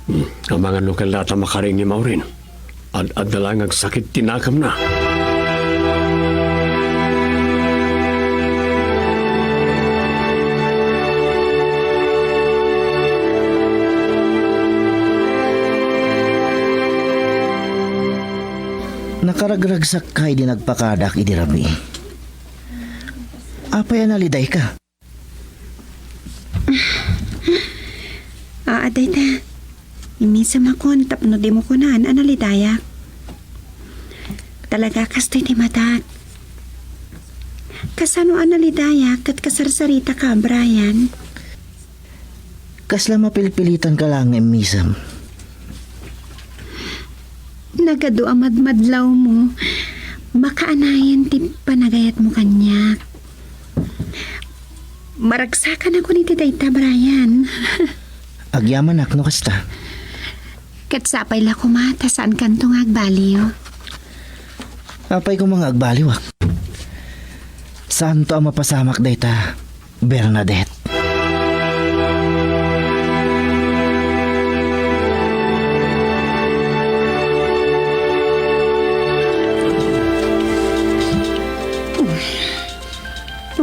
Hmm, amangan no kayatna a makaring ni Maureen. Ad-adda laeng agsakit ti nakemna. Nakaragragsakka idi nagpakadak idi rabii. Apay a nalidayka? Aa, dayta. Immisamakon tapno dimo kunan a nalidayak. Talaga, kastoy ti madak. Kasano a nalidayak ket kasarsaritaka, Brian? Kasla mapilpilitanka laeng nga immisem. Nagadu a madmadlawmo, makaanayan ti panagayatmo kaniak. Maragsakanak iti dayta, Brian. Agyamanak no kasta. Ket sapay la koma ta saankanto nga agbaliw. Apay koma nga agbaliwak? Saanto a mapasamak dayta, Bernadette?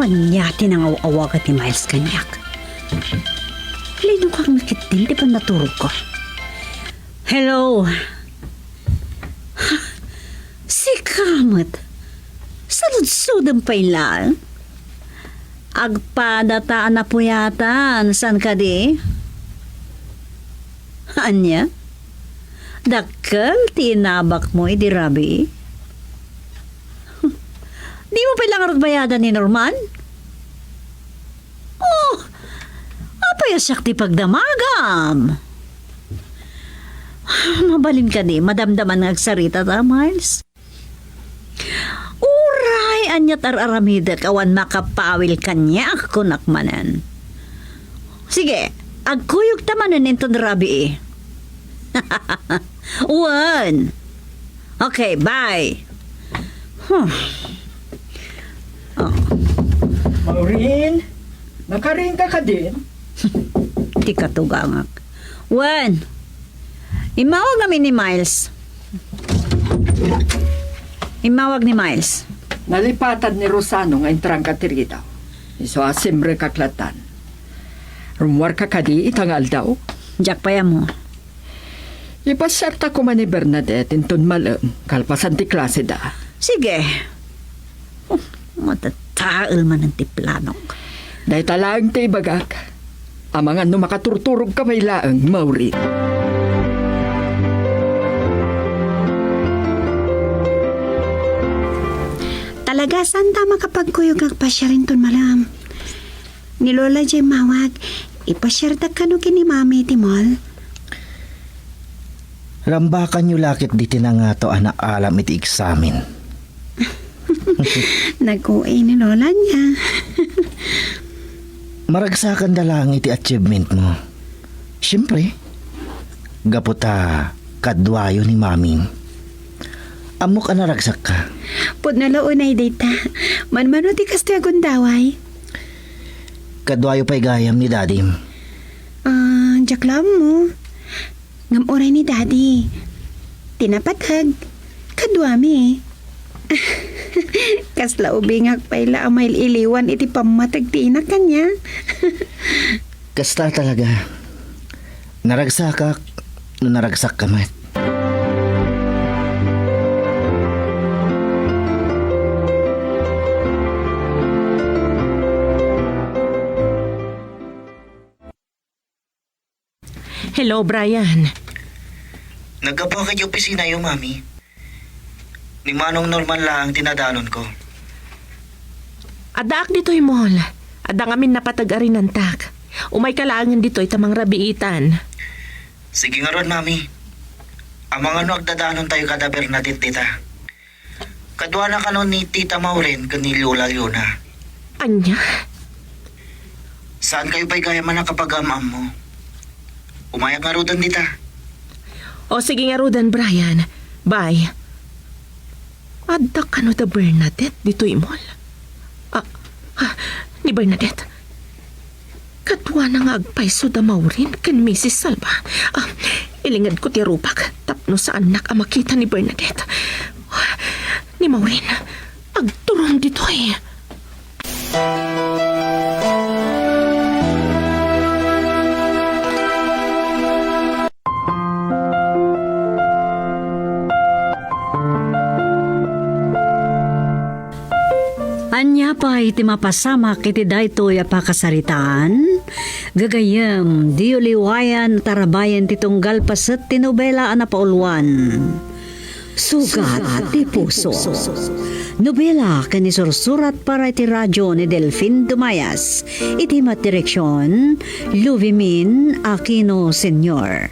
Ania ti nangaw-awagan ni Miles kaniak? Linukak na ketdin ti pannaturogko. Hello? Sika met. Saludsodem pay laeng. Agpadata a napuyatan, saan kadi? Ania? Dakkel ti inabakmo idi rabii? Dimo pay la ngarud bayadan ni Norman? Oh, apay a siak ti pagdamagam? Mabalin kadi madamdaman nga agsaritata, Miles? Uray ania ti ar-aramidek awan makapawil kaniak, kunak manen. Sige, Agkuyogta manen inton rabii. Wen. Okay, bye. Huh. Oh. Maureen, nakarinka kadin? Ti katugangak. Wen, immawag ngamin ni Miles. Immawag ni Miles. Nalipatan ni Rosano nga intrangka ti ridaw. Isu a simrekak lattan. Rummuarka kadi ita nga aldaw? Diak pay ammo. Ipasiarta koma ni Bernadette inton malem, kalpasan ti klaseda. Sige. Oh, matatael manen ti planok. Dayta laeng ti ibagak. Amangan no makaturturogka pay laeng, Maureen. Talaga, saanta makapagkuyog nga agpasiar inton malem. Ni Lola diay immawag, ipasiardak kano ken ni Mami iti mall. Rambakanyo la ketdi ti nangato a naalam iti eksamen. Nag-O A ni Lola niya. Maragsakanda laeng iti achievement mo. Siempre, gapu ta kaduayo ni Mami. Ammok a naragsakka. Pudno la unay dayta. Manmano ti kastoy a gundaway? Kaduayo pay gayam ni Dadim. Ah, diak la ammo. Ngem uray ni Daddy, ti napateg, kaduami. Kasla ubingak pay la a mail-iliwan iti pammateg ti inak kaniak. Kasta talaga. Naragsakak no naragsakka met. Hello, Brian. Naggapuak iti opisinayo, Mami. Ni Manong Norman laeng ti nadanonko. Addaak ditoy mall. Adda ngamin napateg a rinantak. Umayka laengen ditoy ta mangrabiitan. Sige ngarud, Mami. Amangan no agdadanontayo kada Bernadette dita. Kaduana kano ni Tita Maureen ken ni Lola Leona? Ania? Saankayo pay gayam a nakapagam-ammo. Umayak ngaruden dita. O, sige ngaruden, Brian. Bye. Adda kano da Bernadette ditoy mall? Ah, ah, ni Bernadette. Kaduana nga agpayso da Maureen ken Misis Salva. Ah, ilingedko ti rupak tapno saannak a makita ni Bernadette. Ni Maureen, agturong ditoy. Ania pay ti mapasamak iti daytoy a pakasaritaan? Gagayyem, diyo liwayan a tarabayen ti tunggal paset ti nobela a napauluan, Sugat ti Puso. Nobela ken isursurat para iti radio ni Delfin Dumayas. Iti met direksion, Luvimin Aquino Senior.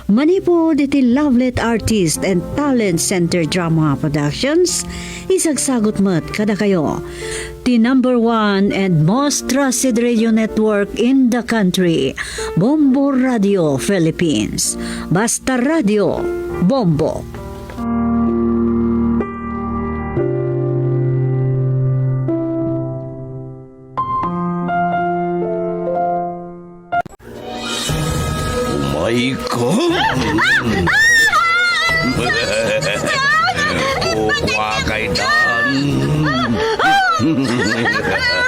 Manipud iti Lovelet Artist and Talent Center Drama Productions, isagsagut met kadakayo ti number one and most trusted radio network in the country, Bombo Radio Philippines. Basta Radio, Bombo. Umay ka. Kukua kay Dan.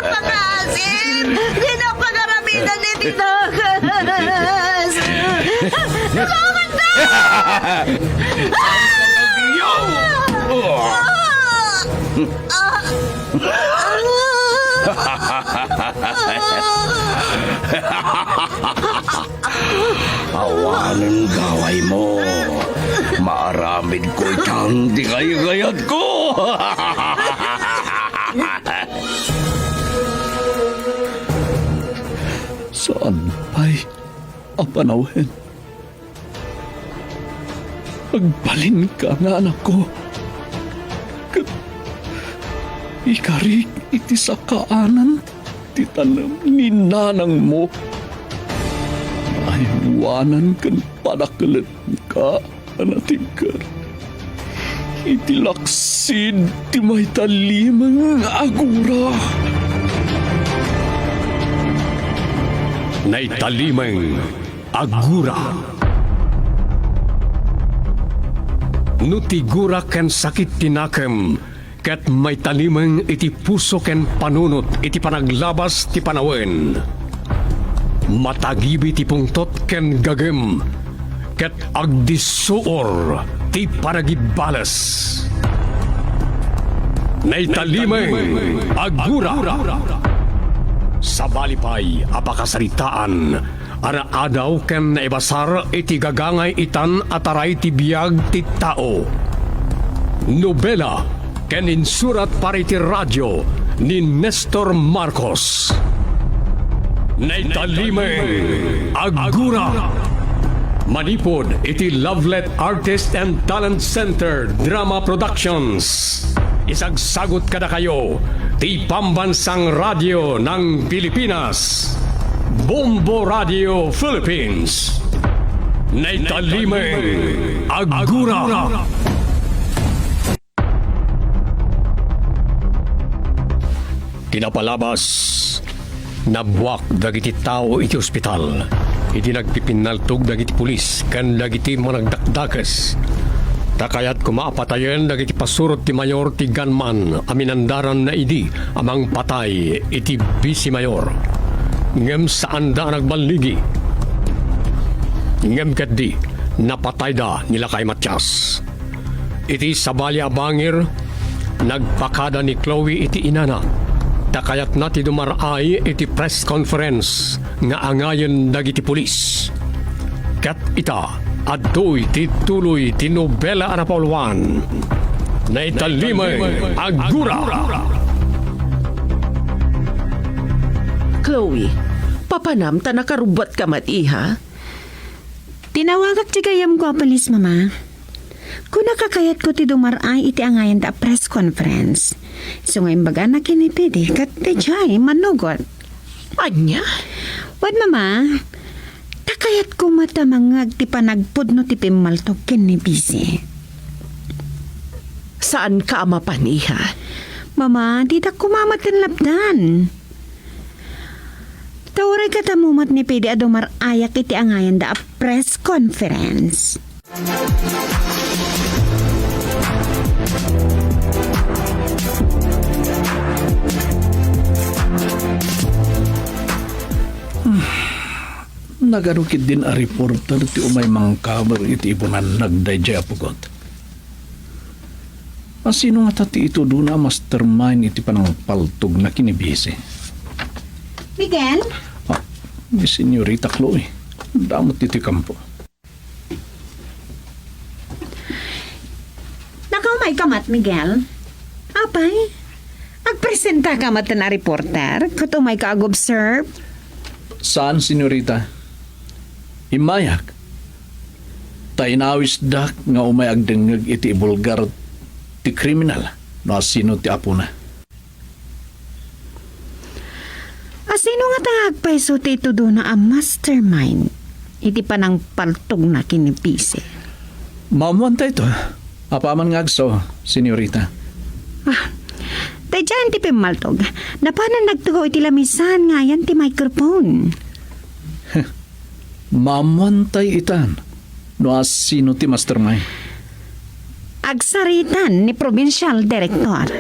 Pangasim! Di na pagaramidan ni Titagas! Tulungan ka! Awanen gawaymo. Maaramidko itan ti kaykayatko. Saan pay a panawen? Agbalinka nga anakko, ket ikarik iti sakaanan ti tanem ni nanangmo. Awanan ken padakelenka a natingker iti laksid ti maitalimeng a gura. Naitalimeng a gura. No ti gura ken sakit ti nakem ket maitalimeng iti puso ken panunot iti panaglabas ti panawen, matagibi ti pungtot ken gagem, ket agdissuor ti panagibbales. Naitalimeng a gura. Sabali pay a pakasaritaan a naadaw ken naibasar iti gagangay itan a taray ti biag ti tao. Nobela ken insurat para iti radio ni Nestor Marcos. Naitalimeng a gura. Manipud iti Lovelet Artist and Talent Center Drama Productions. Isagsagut kadakayo ti Pambansang Radyo ng Pilipinas, Bombo Radio Philippines. Naitalimeng a gura. Kinapalabas, nabuak dagiti tao iti ospital idi nagpipinnaltog dagiti pulis ken dagiti managdakdakes. Ta kayat koma a patayen dagiti pasurot ti mayor ti gunman a minandaranna idi a mangpatay iti vice mayor. Ngem saanda a nagballigi. Ngem ketdi, napatayda ni Lakay Matias. Iti sabali a bangir, nagpakada ni Chloe iti inana, ta kayatna ti dumar-ay iti press conference nga angayen dagiti pulis. Ket ita, adtoy ti tuloy ti nobela a napauluan. Naitalimeng a gura. Chloe, papanam ta nakarubbuatka met, iha? Tinawagak ti gayyemko a pulis, Mama. Kunak a kayatko ti dumar-ay iti angayanda a press conference. Isu nga imbagana ken ni Pidi ket daydiay manugot. Ania? Wen, Mama, ta kayatko met a mangngeg ti panagpudno ti pimmaltog ken ni Bisi. Saanka a mapan, iha? Mama, didak koma met ken lapdan. Ta uray katamu met ni Pidi a dumar-ayak iti angayanda a press conference. Nagano ketdin a reporter ti umay mangkaber iti ibunannag daydiay a pugot? A sino ngata ti itudona a mastermind iti panangpaltogna ken ni Bisi? Miguel? Ah, ni Senyorita Chloe. Damot iti kampo. Nakaumayka met, Miguel? Apay, agpresentaka met a reporter ket umayka ag-observe? Saan, Senyorita. Immayak. Ta inawisdak nga umay agdengngeg iti ibulgar ti kriminal no asino ti apona. A sino ngata nga agpayso ti itudona a mastermind iti panangpaltogna ken ni Bisi? Maammoanta ito, apaman nga agso, Senyorita. Ah, daydiayen ti pimmaltog. Napanan nagtugaw iti lamisan nga ayan ti microphone. Maammoantay itan no asino ti mastermind. Agsaritan ni Provincial Director.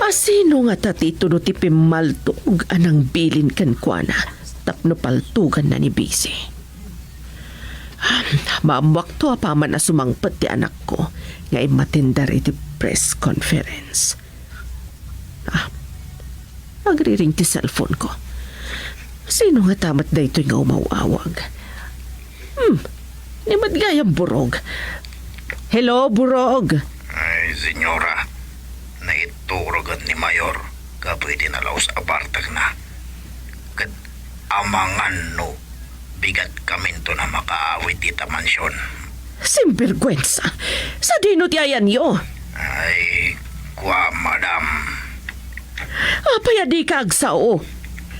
Asino ngata ti itudo ti pimmaltog a nangbilin kenkuana tapno paltoganna ni Bisi? Maammoakto apaman a sumangpet ti anakko nga immatender iti press conference. Ah, agriring ti cellphone ko. Sino ngata met daytoy nga umaw-awag? Hmm, ni met gayam Burog. Hello, Burog. Ay, senyora, naiturogan ni Mayor gapu iti nalaus a bartekna. Ket amangan no bigat kaminton a makaawid ita mansion. Sinbergwensa! Sadino ti ayanyo? Ay, kua, madam. Apay a dika agsao?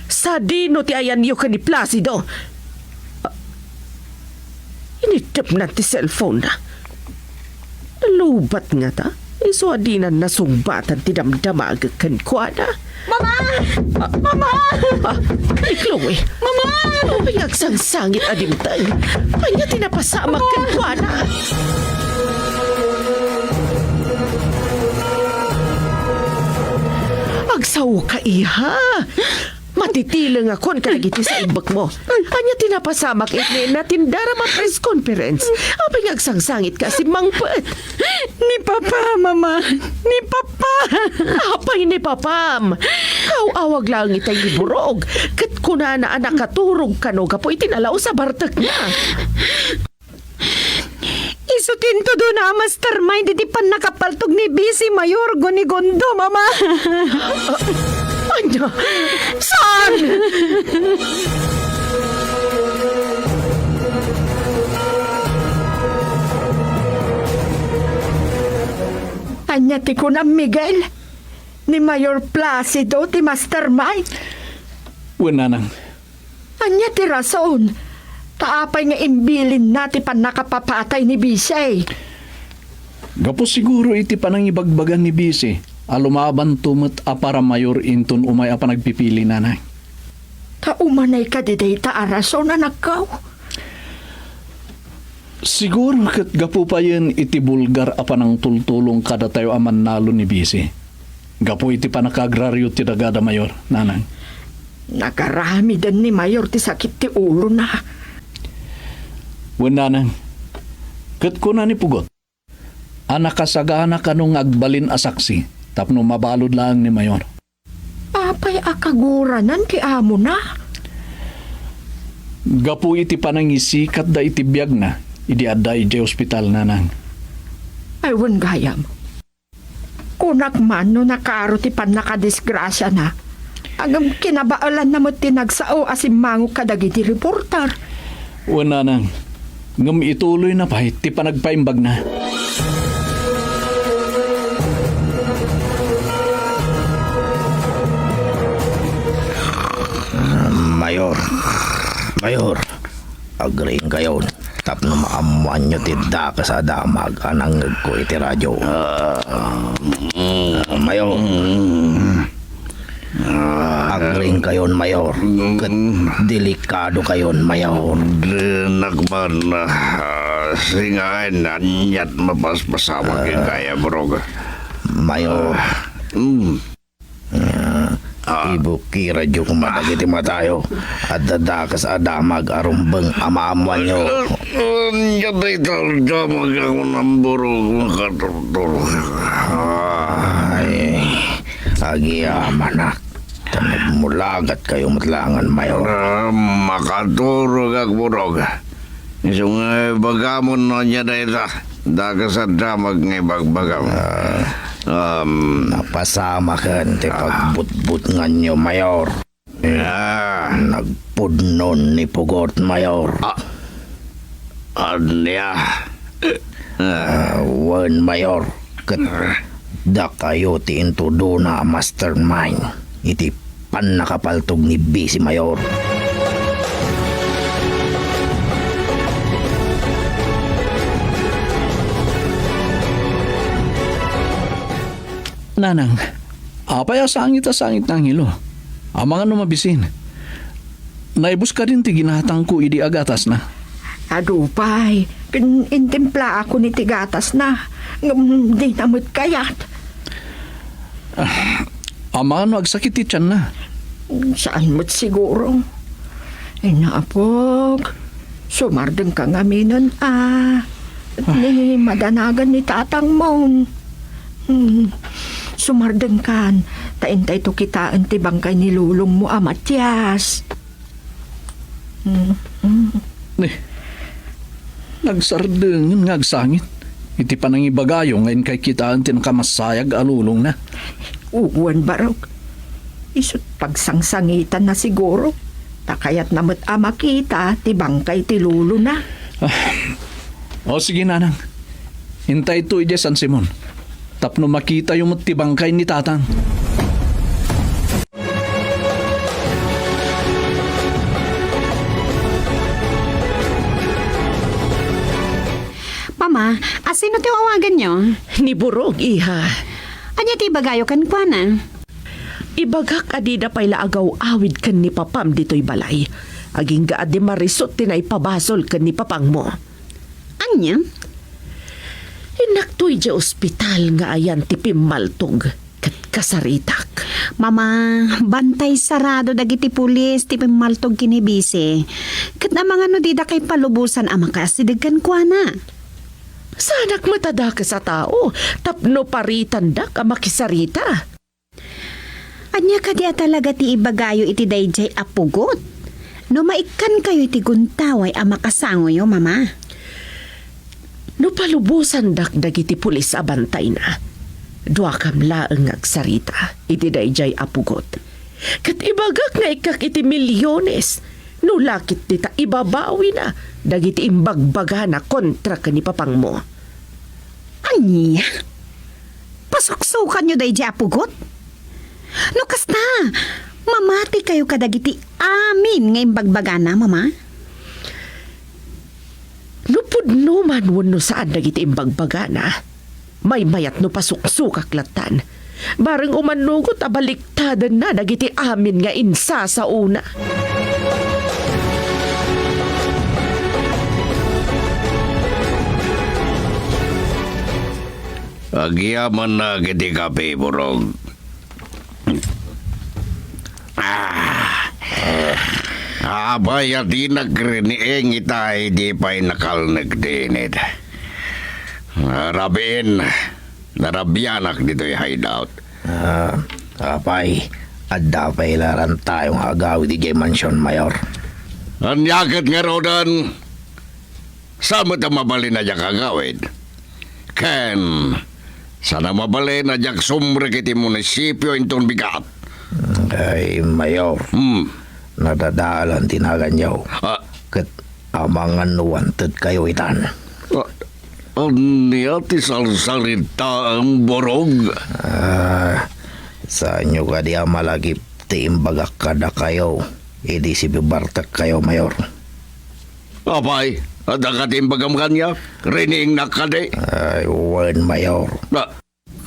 Sadino ti ayanyo ken ni Placido? Ah, initepnan ti cellphone-na. Nalubat ngata? Isu a dinan nasungbatan ti damdamagek kenkuana. Mama! Ah, Mama! Ah, ay, Chloe. Mama! Apay nga agsangsangit a dimteng? Ania ti napasamak kenkuana? Agsaoka, iha. Matitilengakon kadagiti saimbekmo. Ania ti napasamak iti natindaram a press conference? Apay nga agsangsangitka a simmangpet? Ni Papa, Mama. Ni Papa. Apay ni Papam? Aw-awag laeng itay ni Burog, ket kunana a nakaturog kano gapu iti nalaus a bartekna. Isu ti intudona a mastermind iti pannakapaltog ni Vice Mayor Gunigondo, Mama. Ania? Saan? Ania ti kunam, Miguel? Ni Mayor Placido ti mastermind? Wen, nanang. Ania ti rason? Ta apay nga imbilinna ti pannakapapatay ni Vice? Gapu siguro iti panangibagbaga ni Vice a lumabanto met a para mayor inton umay a panagpipili, nanang. Ta umanay kadi dayta a rason, anakko? Siguro ket gapu payen iti bulgar a panangtultulong kadatayo a mannalo ni Vice. Gapu iti pannakaagrario ti daga da Mayor, nanang. Nagaramiden ni Mayor ti sakit ti ulona. Wen, nanang. Ket kuna ni Pugot a nakasagana kano nga agbalin a saksi tapno mabalud laeng ni Mayor. Apay a kaguranan ti amona? Gapu iti panangisikatda iti biagna idi adda idiay ospital, nanang. Ay, wen gayam. Kunak man no nakaro ti pannakadisgrasiana. Ngem kinabaelanna met ti nagsao a simmangok kadagiti reporter. Wen, nanang, ngem ituloyna pay ti panagpaimbagna. Mayor, Mayor, agriingkayon tapno maammoanyo ti dakes a damag a nangngegko iti radio. Ah, mm. Mayor, mm. Ah, agriingkayon, Mayor, ket mm, delikadokayon, Mayor. Dinak man, ah, singaen, aniat mapaspasamak, ah, kaya, Burog. Mayor. Ah, mm. Ah, ah, ibukirayo koma dagiti matayo. Adda dakes a damag a rumbeng a maammoanyo. Ah, ah, ania dayta a damag a kunam, Burog, makaturturog. Ay, agyamanak. Ta nagmulagatkayo met laengen, Mayor. Ah, makaturogak, Burog. Isu nga ibagamon no ania dayta. Dakes a damag nga ibagbagam. Ah, um, napasamaken ti, ah, pagbutbutnganyo, Mayor. Ah. Nagpudnon ni Pugot, Mayor. Ah. Ania? Ah, wen, Mayor. Ket dakayo ti intudona a mastermind iti pannakapaltog ni Vice Mayor. Nanang, apay a sangit a sangit ni Angelo? Amangan no mabisin. Naibus kadin ti ginatangko idi agatasna? Adu pay, ken intimplaakon iti gatasna, ngem dina met kayat. Ah, amangan no agsakit ti tianna? Saan met siguro. Ay, naapok. Sumardengka ngaminen a. Ah. Ni madanagan ni tatangmon. Hmm. Sumardengkan, ta intayto kitaen ti bangkay ni lolongmo a Matias. Hmm. Hmm. Ni, nagsardengen nga agsangit iti panangibagayo nga inkay kitaen ti nakamasayag a lolongna. Wen, Barok. Isu't pagsangsangitanna siguro, ta kayatna met a makita ti bangkay ti lolona. Ah. O, sige, nanang. Intayto idiay San Simon. tapno makitayo met ti bangkay ni Tatang. Mama, asino ti awaganyo? Ni Burog, iha. Ania ti ibagayo kenkuana? Ibagak a dida pay la agaw-awid ken ni papam ditoy balay. Agingga a di marisut ti naipabasol ken ni papangmo. Ania? Innakto idiay ospital nga ayan ti pimmaltog ket kasaritak. Mama, bantay sarado dagiti pulis ti pimmaltog ken ni Bisi. Ket amangan no didakay palubosan a makaasideg kenkuana. Saanak met a dakes a tao tapno paritandak a makisarita. Ania kadi a talaga ti ibagayo iti daydiay a pugot? No maikkankayo iti guntaway a makasangoyo, Mama. No palubosandak dagiti pulis a bantayna, duakam laeng nga agsarita iti daydiay a pugot. Ket ibagak nga ikkak iti milyones no la ket dita ibabawina dagiti imbagbagana kontra ken ni papangmo. Ania? Pasuksukanyo daydiay a pugot? No kasta, mamatikayo kadagiti amin nga imbagbagana, Mama? No pudno man wenno saan dagiti imbagbagana, maymayat no pasuksukak lattan. Bareng umanugot a baliktadenna dagiti amin nga insasaona. Agyamannak iti kape, Burog. Ah. Apay a dinak riniing ita idi pay nakalneg dinit. Rabiin, narabianak ditoy hideout. Ah, apay, adda pay la rantayo nga agawid idiay mansion, Mayor. Ania ket ngaruden? Saan met a mabalin a diak agawid? Ken saan a mabalin a diak sumrek iti munisipio inton bigat? Ay, Mayor. Hmm. Nadadalan ti naganyo. Ah. Ket amangan no wanted kayo itan. Ah, ania ti sarsaritaem, Burog? Ah, saanyo kadi a malagip ti imbagak kadakayo idi sibibartek kayo, Mayor? Apay, adda kadi imbagam kaniak? Riniingnak kadi? Ay, wen, Mayor. Ah.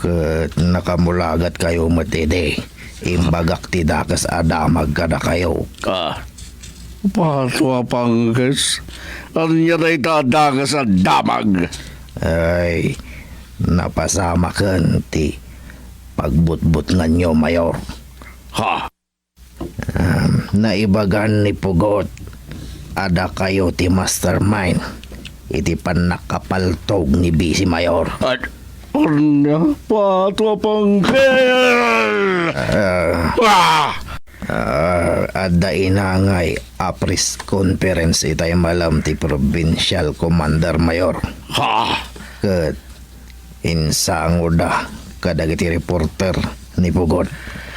Ket nakamulagat kayo met idi imbagak ti dakes a damag kadakayo. Ah. Pato a pangkes, ania dayta a dakes a damag? Ay, napasamaken ti pagbutbutnganyo, Mayor. Ha? Um, naibagan ni Pugot a dakayo ti mastermind iti pannakapaltog ni Bisi Mayor. At, ania, pato a pangkes! Ah. Ah! Ah, adda inangay a press conference itay malem ti Provincial Commander, Mayor. Ha? Ket insangoda kadagiti reporter ni Pugot.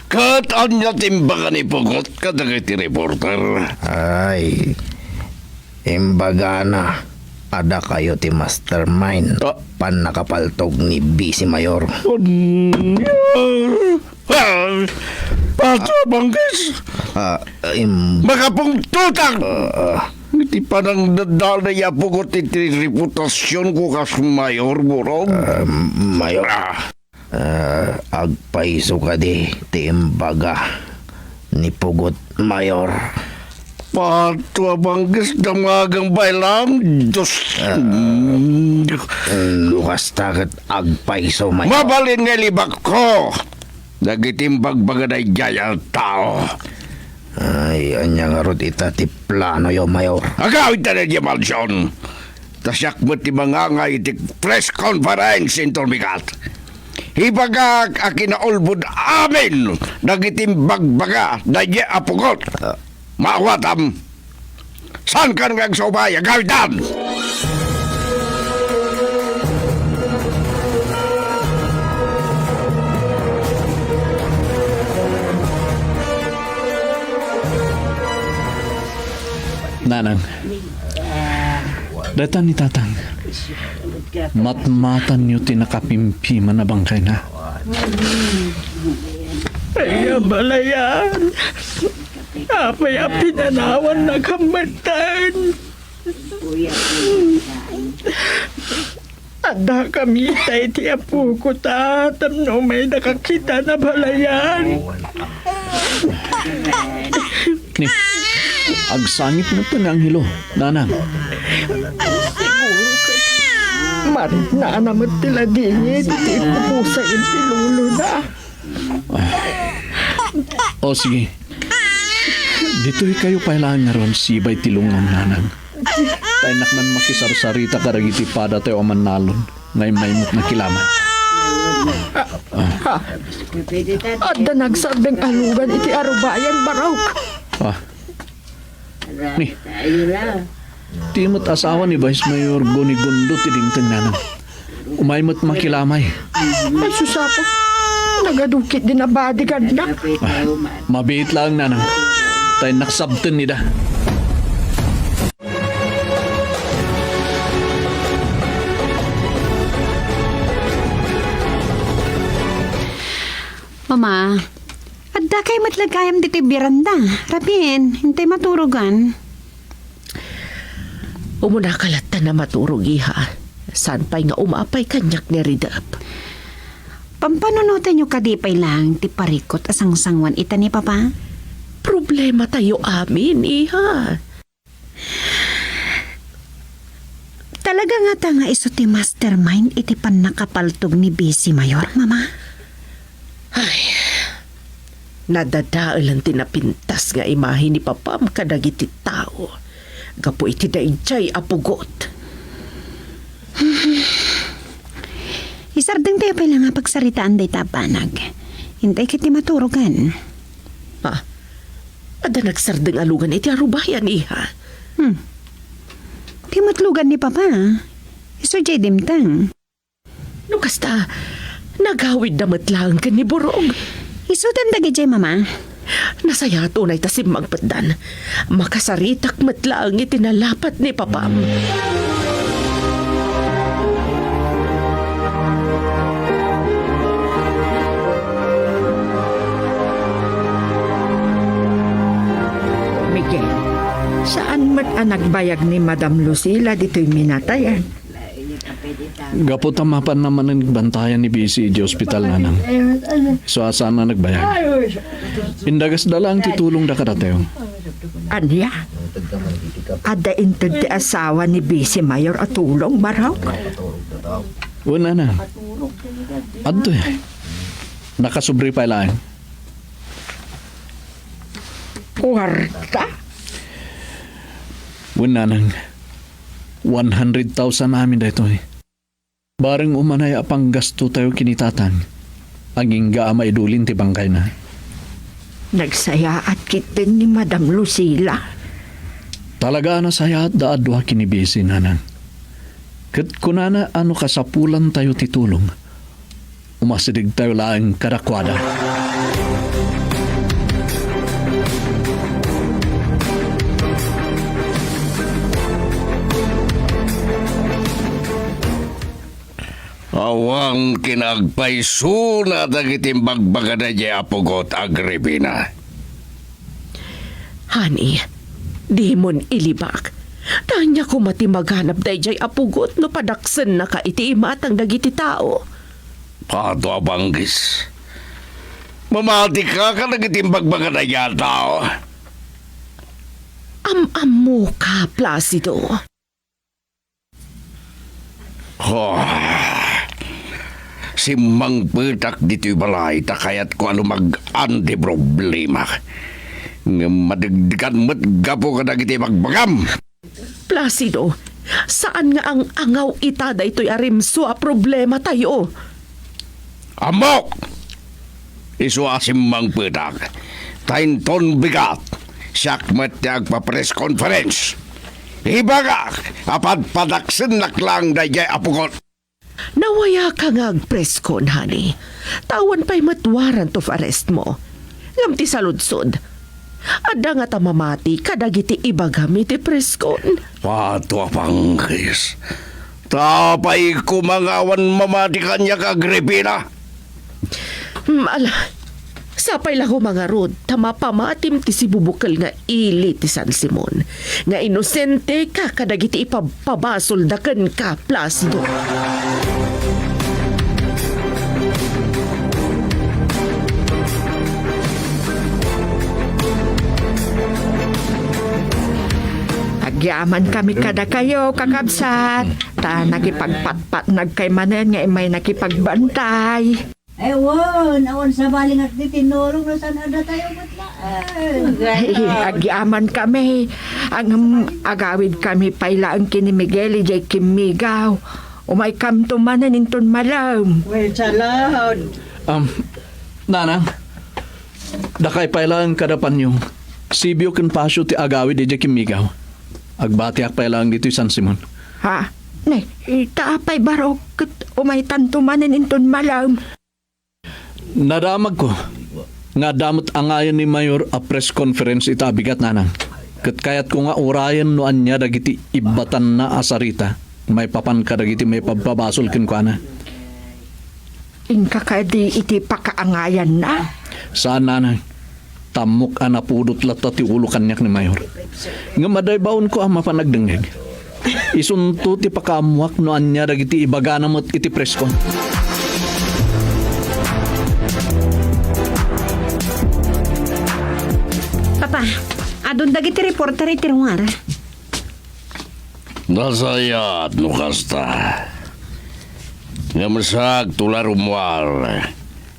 Ket ania ti imbaga ni Pugot kadagiti reporter? Ay, imbagana a dakayo ti mastermind. Ah. Pannakapaltog ni Bisi Mayor. Ania? Ah, pato a pangkes! Ah, im- Makapungtotak! Ah, ah. Iti panangdadala ni Apo ko ti, ti reputasyonko kas mayor, Burog. Ah, mayor. Ah. Ah, agpayso kadi ti imbaga ni Pugot, Mayor. Pato a pangkes, damagang baylam, Diyos. Ah, mm, no kasta ket agpayso, Mayor. Mabalin nga ilibakko dagiti imbagbaga daydiay a tao. Ay, ania ngarud ita ti planoyo, Mayor? Agawidta daydiay mansion. Ta siak met ti mangangay iti press conference inton bigat. Ibagak a kinaulbod amin dagiti imbagbaga daydiay a Pugot. Ah. Maawatam. Saankan nga agsaubay, agawidtan! Nanang, dayta ni Tatang. Matmatanyo ti nakapimpima a bangkayna. Ay, abalayan. Apay a pinanawan na kammatan? Adda kami tay ti apoko ta, tapno may nakakita na balayan. Ni, agsangit na ti anghelo, nanang. Siguro ket mariknana met ti ladingit iti ipupusa iti lulona. O, sige. Ditoy kayo pay laeng ngarud sibay ti lungngan, nanang. Ta innak man makisarsarita kadagiti padatayo a mannalon nga immay met nakilamay. Ha? Adda nagsardeng a lugan iti arubayan, Barok. Ah. Ni, ti met asawa ni Vice Mayor Gonigundo ti dimteng, nanang. Umay met makilamay. Ay, sus, Apo. Nagadukit din a bodyguard na. Ah, mabiit laeng, nanang. Ta innak sabten ida. Mama, adda kay met laeng gayam ditoy beranda. Rabien, intay maturogan. Umunaka latta a maturog, iha. Saan pay nga umapay kaniak ni Ridep? Pampanunotenyo kadi pay laeng ti parikut a sangsanguan ita ni Papa? Problematayo amin, iha. Talaga ngata nga isu ti mastermind iti pannakapaltog ni Vice Mayor, Mama? Ay, nadadaelan ti napintas nga imahe ni Papam kadagiti tao gapu iti daydiay a pugot. Isardengtayo pay la nga pagsaritaan dayta a banag. Intay ket ti maturogan. Ah, adda nagsardeng a lugan iti arubayan, iha. Hmm. Ti met lugan ni Papa. Isu diay dimteng. No kasta, nagawidda met laeng ken ni Borog. Isudan dagidiay, Mama. Nasayaat unay ta simmangpetdan. Makasaritak met laeng iti nalapat ni Papam. Miguel, saan met a nagbayag ni Madam Lucila ditoy minatayan? Gapu ta mapanna manen bantayan ni Vice iti ospital, nanang. Isu a saanna nagbayag. Indagasda laeng ti tulongda kadatayo. Ania? Adda inted ti asawa ni Vice Mayor a tulong, Barok? Wen, nanang. Adtoy. Nakasubri pay laeng. Kuwarta? Wen, nanang. One hundred thousand amin daytoy. Bareng umanay a panggastotayo ken ni Tatang, agingga a maidulin ti bangkayna. Nagsayaat ketdin ni Madam Lucila. Talaga a nasayaatda a dua ken ni Vice, nanang. Ket kunana a no kasapulantayo ti tulong, umasidegtayo laeng kadakuada. Awan kinaagpaysona dagiti imbagbaga daydiay a pugot, Agripina. Honey, dimon ilibak. Ta ania koma ti maganab daydiay a pugot no padaksennaka iti imatang dagiti tao? Ato a banggis. Mamatika kadagiti imbagbaga daydiay a tao? Am-ammoka, Placido. Oh, simmangpetak ditoy balay ta kayatko a lumag-an ti problema. Ngem madegdegan met gapu kadagiti ibagbagam. Placido, saan nga ang-angaw ita daytoy a rimsua a problematayo? Ammok! Isu a simmangpetak. Ta inton bigat, siak met ti agpa-press conference. Ibagak a padpadaksennak laeng daydiay a pugot. Nawayaka nga agpreskon, honey. Ta awan pay met warrant of arrest mo. Ngem ti saludsod, adda ngata mamati kadagiti ibagam iti preskon? Ato a panggis. Ta apay koma nga awan mamati kaniak, Agripina? Hmm, ala, sapay la koma ngarud ta mapamatim ti sibubukel nga ili ti San Simon, nga inosente ka kadagiti ipabpabasolda kenka, Placido. Agyamankami kadakayo, kakabsat, ta nakipagpatpatnagkay manen nga immay nakipagbantay. Ay, wen, awan sabali nga ti tinulong no saan adda tayo met laeng. Ay, agyamankami. Ngem agawidkami pay laeng ken ni Miguel idiay kimmigaw. Umaykamto manen inton malem. Well, salaud. Um, Nanang, dakay pay laeng kada Panyong, Sibio ken Pasio ti agawid idiay kimmigaw. Agbatiak pay laeng ditoy San Simon. Ha? Ne, ita apay barok ket umaytanto manen inton malem. Nadamagko nga adda met angayan ni Mayor a press conference ita a bigat, Nanang. Ket kayatko nga urayen no ania dagiti ibbatanna a sarita maipapan kadagiti maipabpabasol kenkuana. Inka kadi iti pakaangayanna? Saan, Nanang. Tammok a napudot latta ti ulo kaniak ni Mayor. Ngem adda ibaonko a mapan agdengngeg. Isunto ti pakaammoak no ania dagiti ibagana met iti presko. Papa, adun dagiti reporter iti ruar. Nasayaat no kasta. Ngem saakto la, Romuald,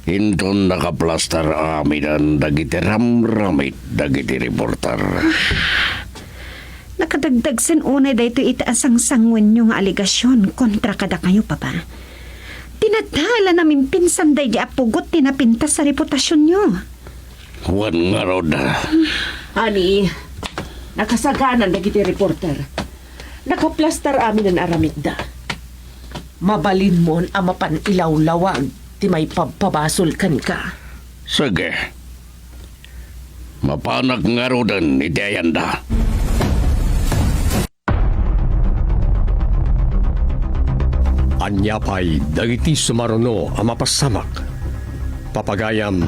inton nakaplastar aminen dagiti ramramit dagiti reporter. Nakadagdagsen unay daytoy iti a sangsanguenyo nga alegasion kontra kadakayo, Papa. Ti nadala namimpinsan daydi a pugot ti napintas a reputasionyo. Wen ngarud. Ani, nakasaganan dagiti reporter. Nakaplastar aminen a ramitda. Mabalinmon a mapan ilawlawag ti maipabpabasol kenka. Sige. Mapanak ngaruden iti ayanda. Ania pay dagiti sumaruno a mapasamak? Papagayam,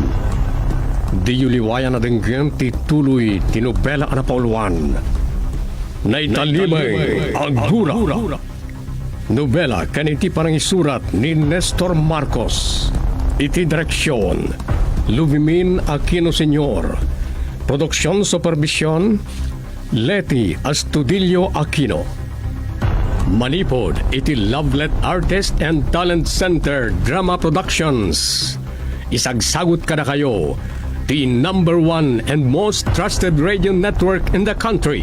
diyo liwayan a denggem ti tuloy ti nobela a napauluan. Naitalimay a gura. Nobela ken iti panangisurat ni Nestor Marcos. Iti direksion, Lubimin Aquino Senior. Produksion supervision, Leti Astudillo Aquino. Manipud iti Lovelet Artist and Talent Center Drama Productions. Isagsagut kadakayo ti number one and most trusted radio network in the country,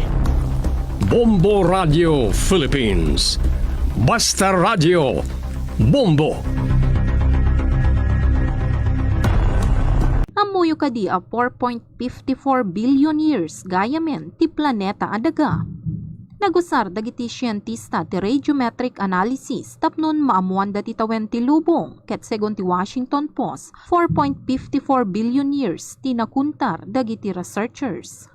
Bombo Radio Philippines. Basta Radio, Bombo! Ammoyo kadi a four point fifty-four billion years gayamen ti planeta a daga? Nagusar dagiti sientista ti radiometric analysis tapno maammoanda ti tawen ti lubong, ket segun ti Washington Post, four point fifty-four billion years ti nakuntar dagiti researchers.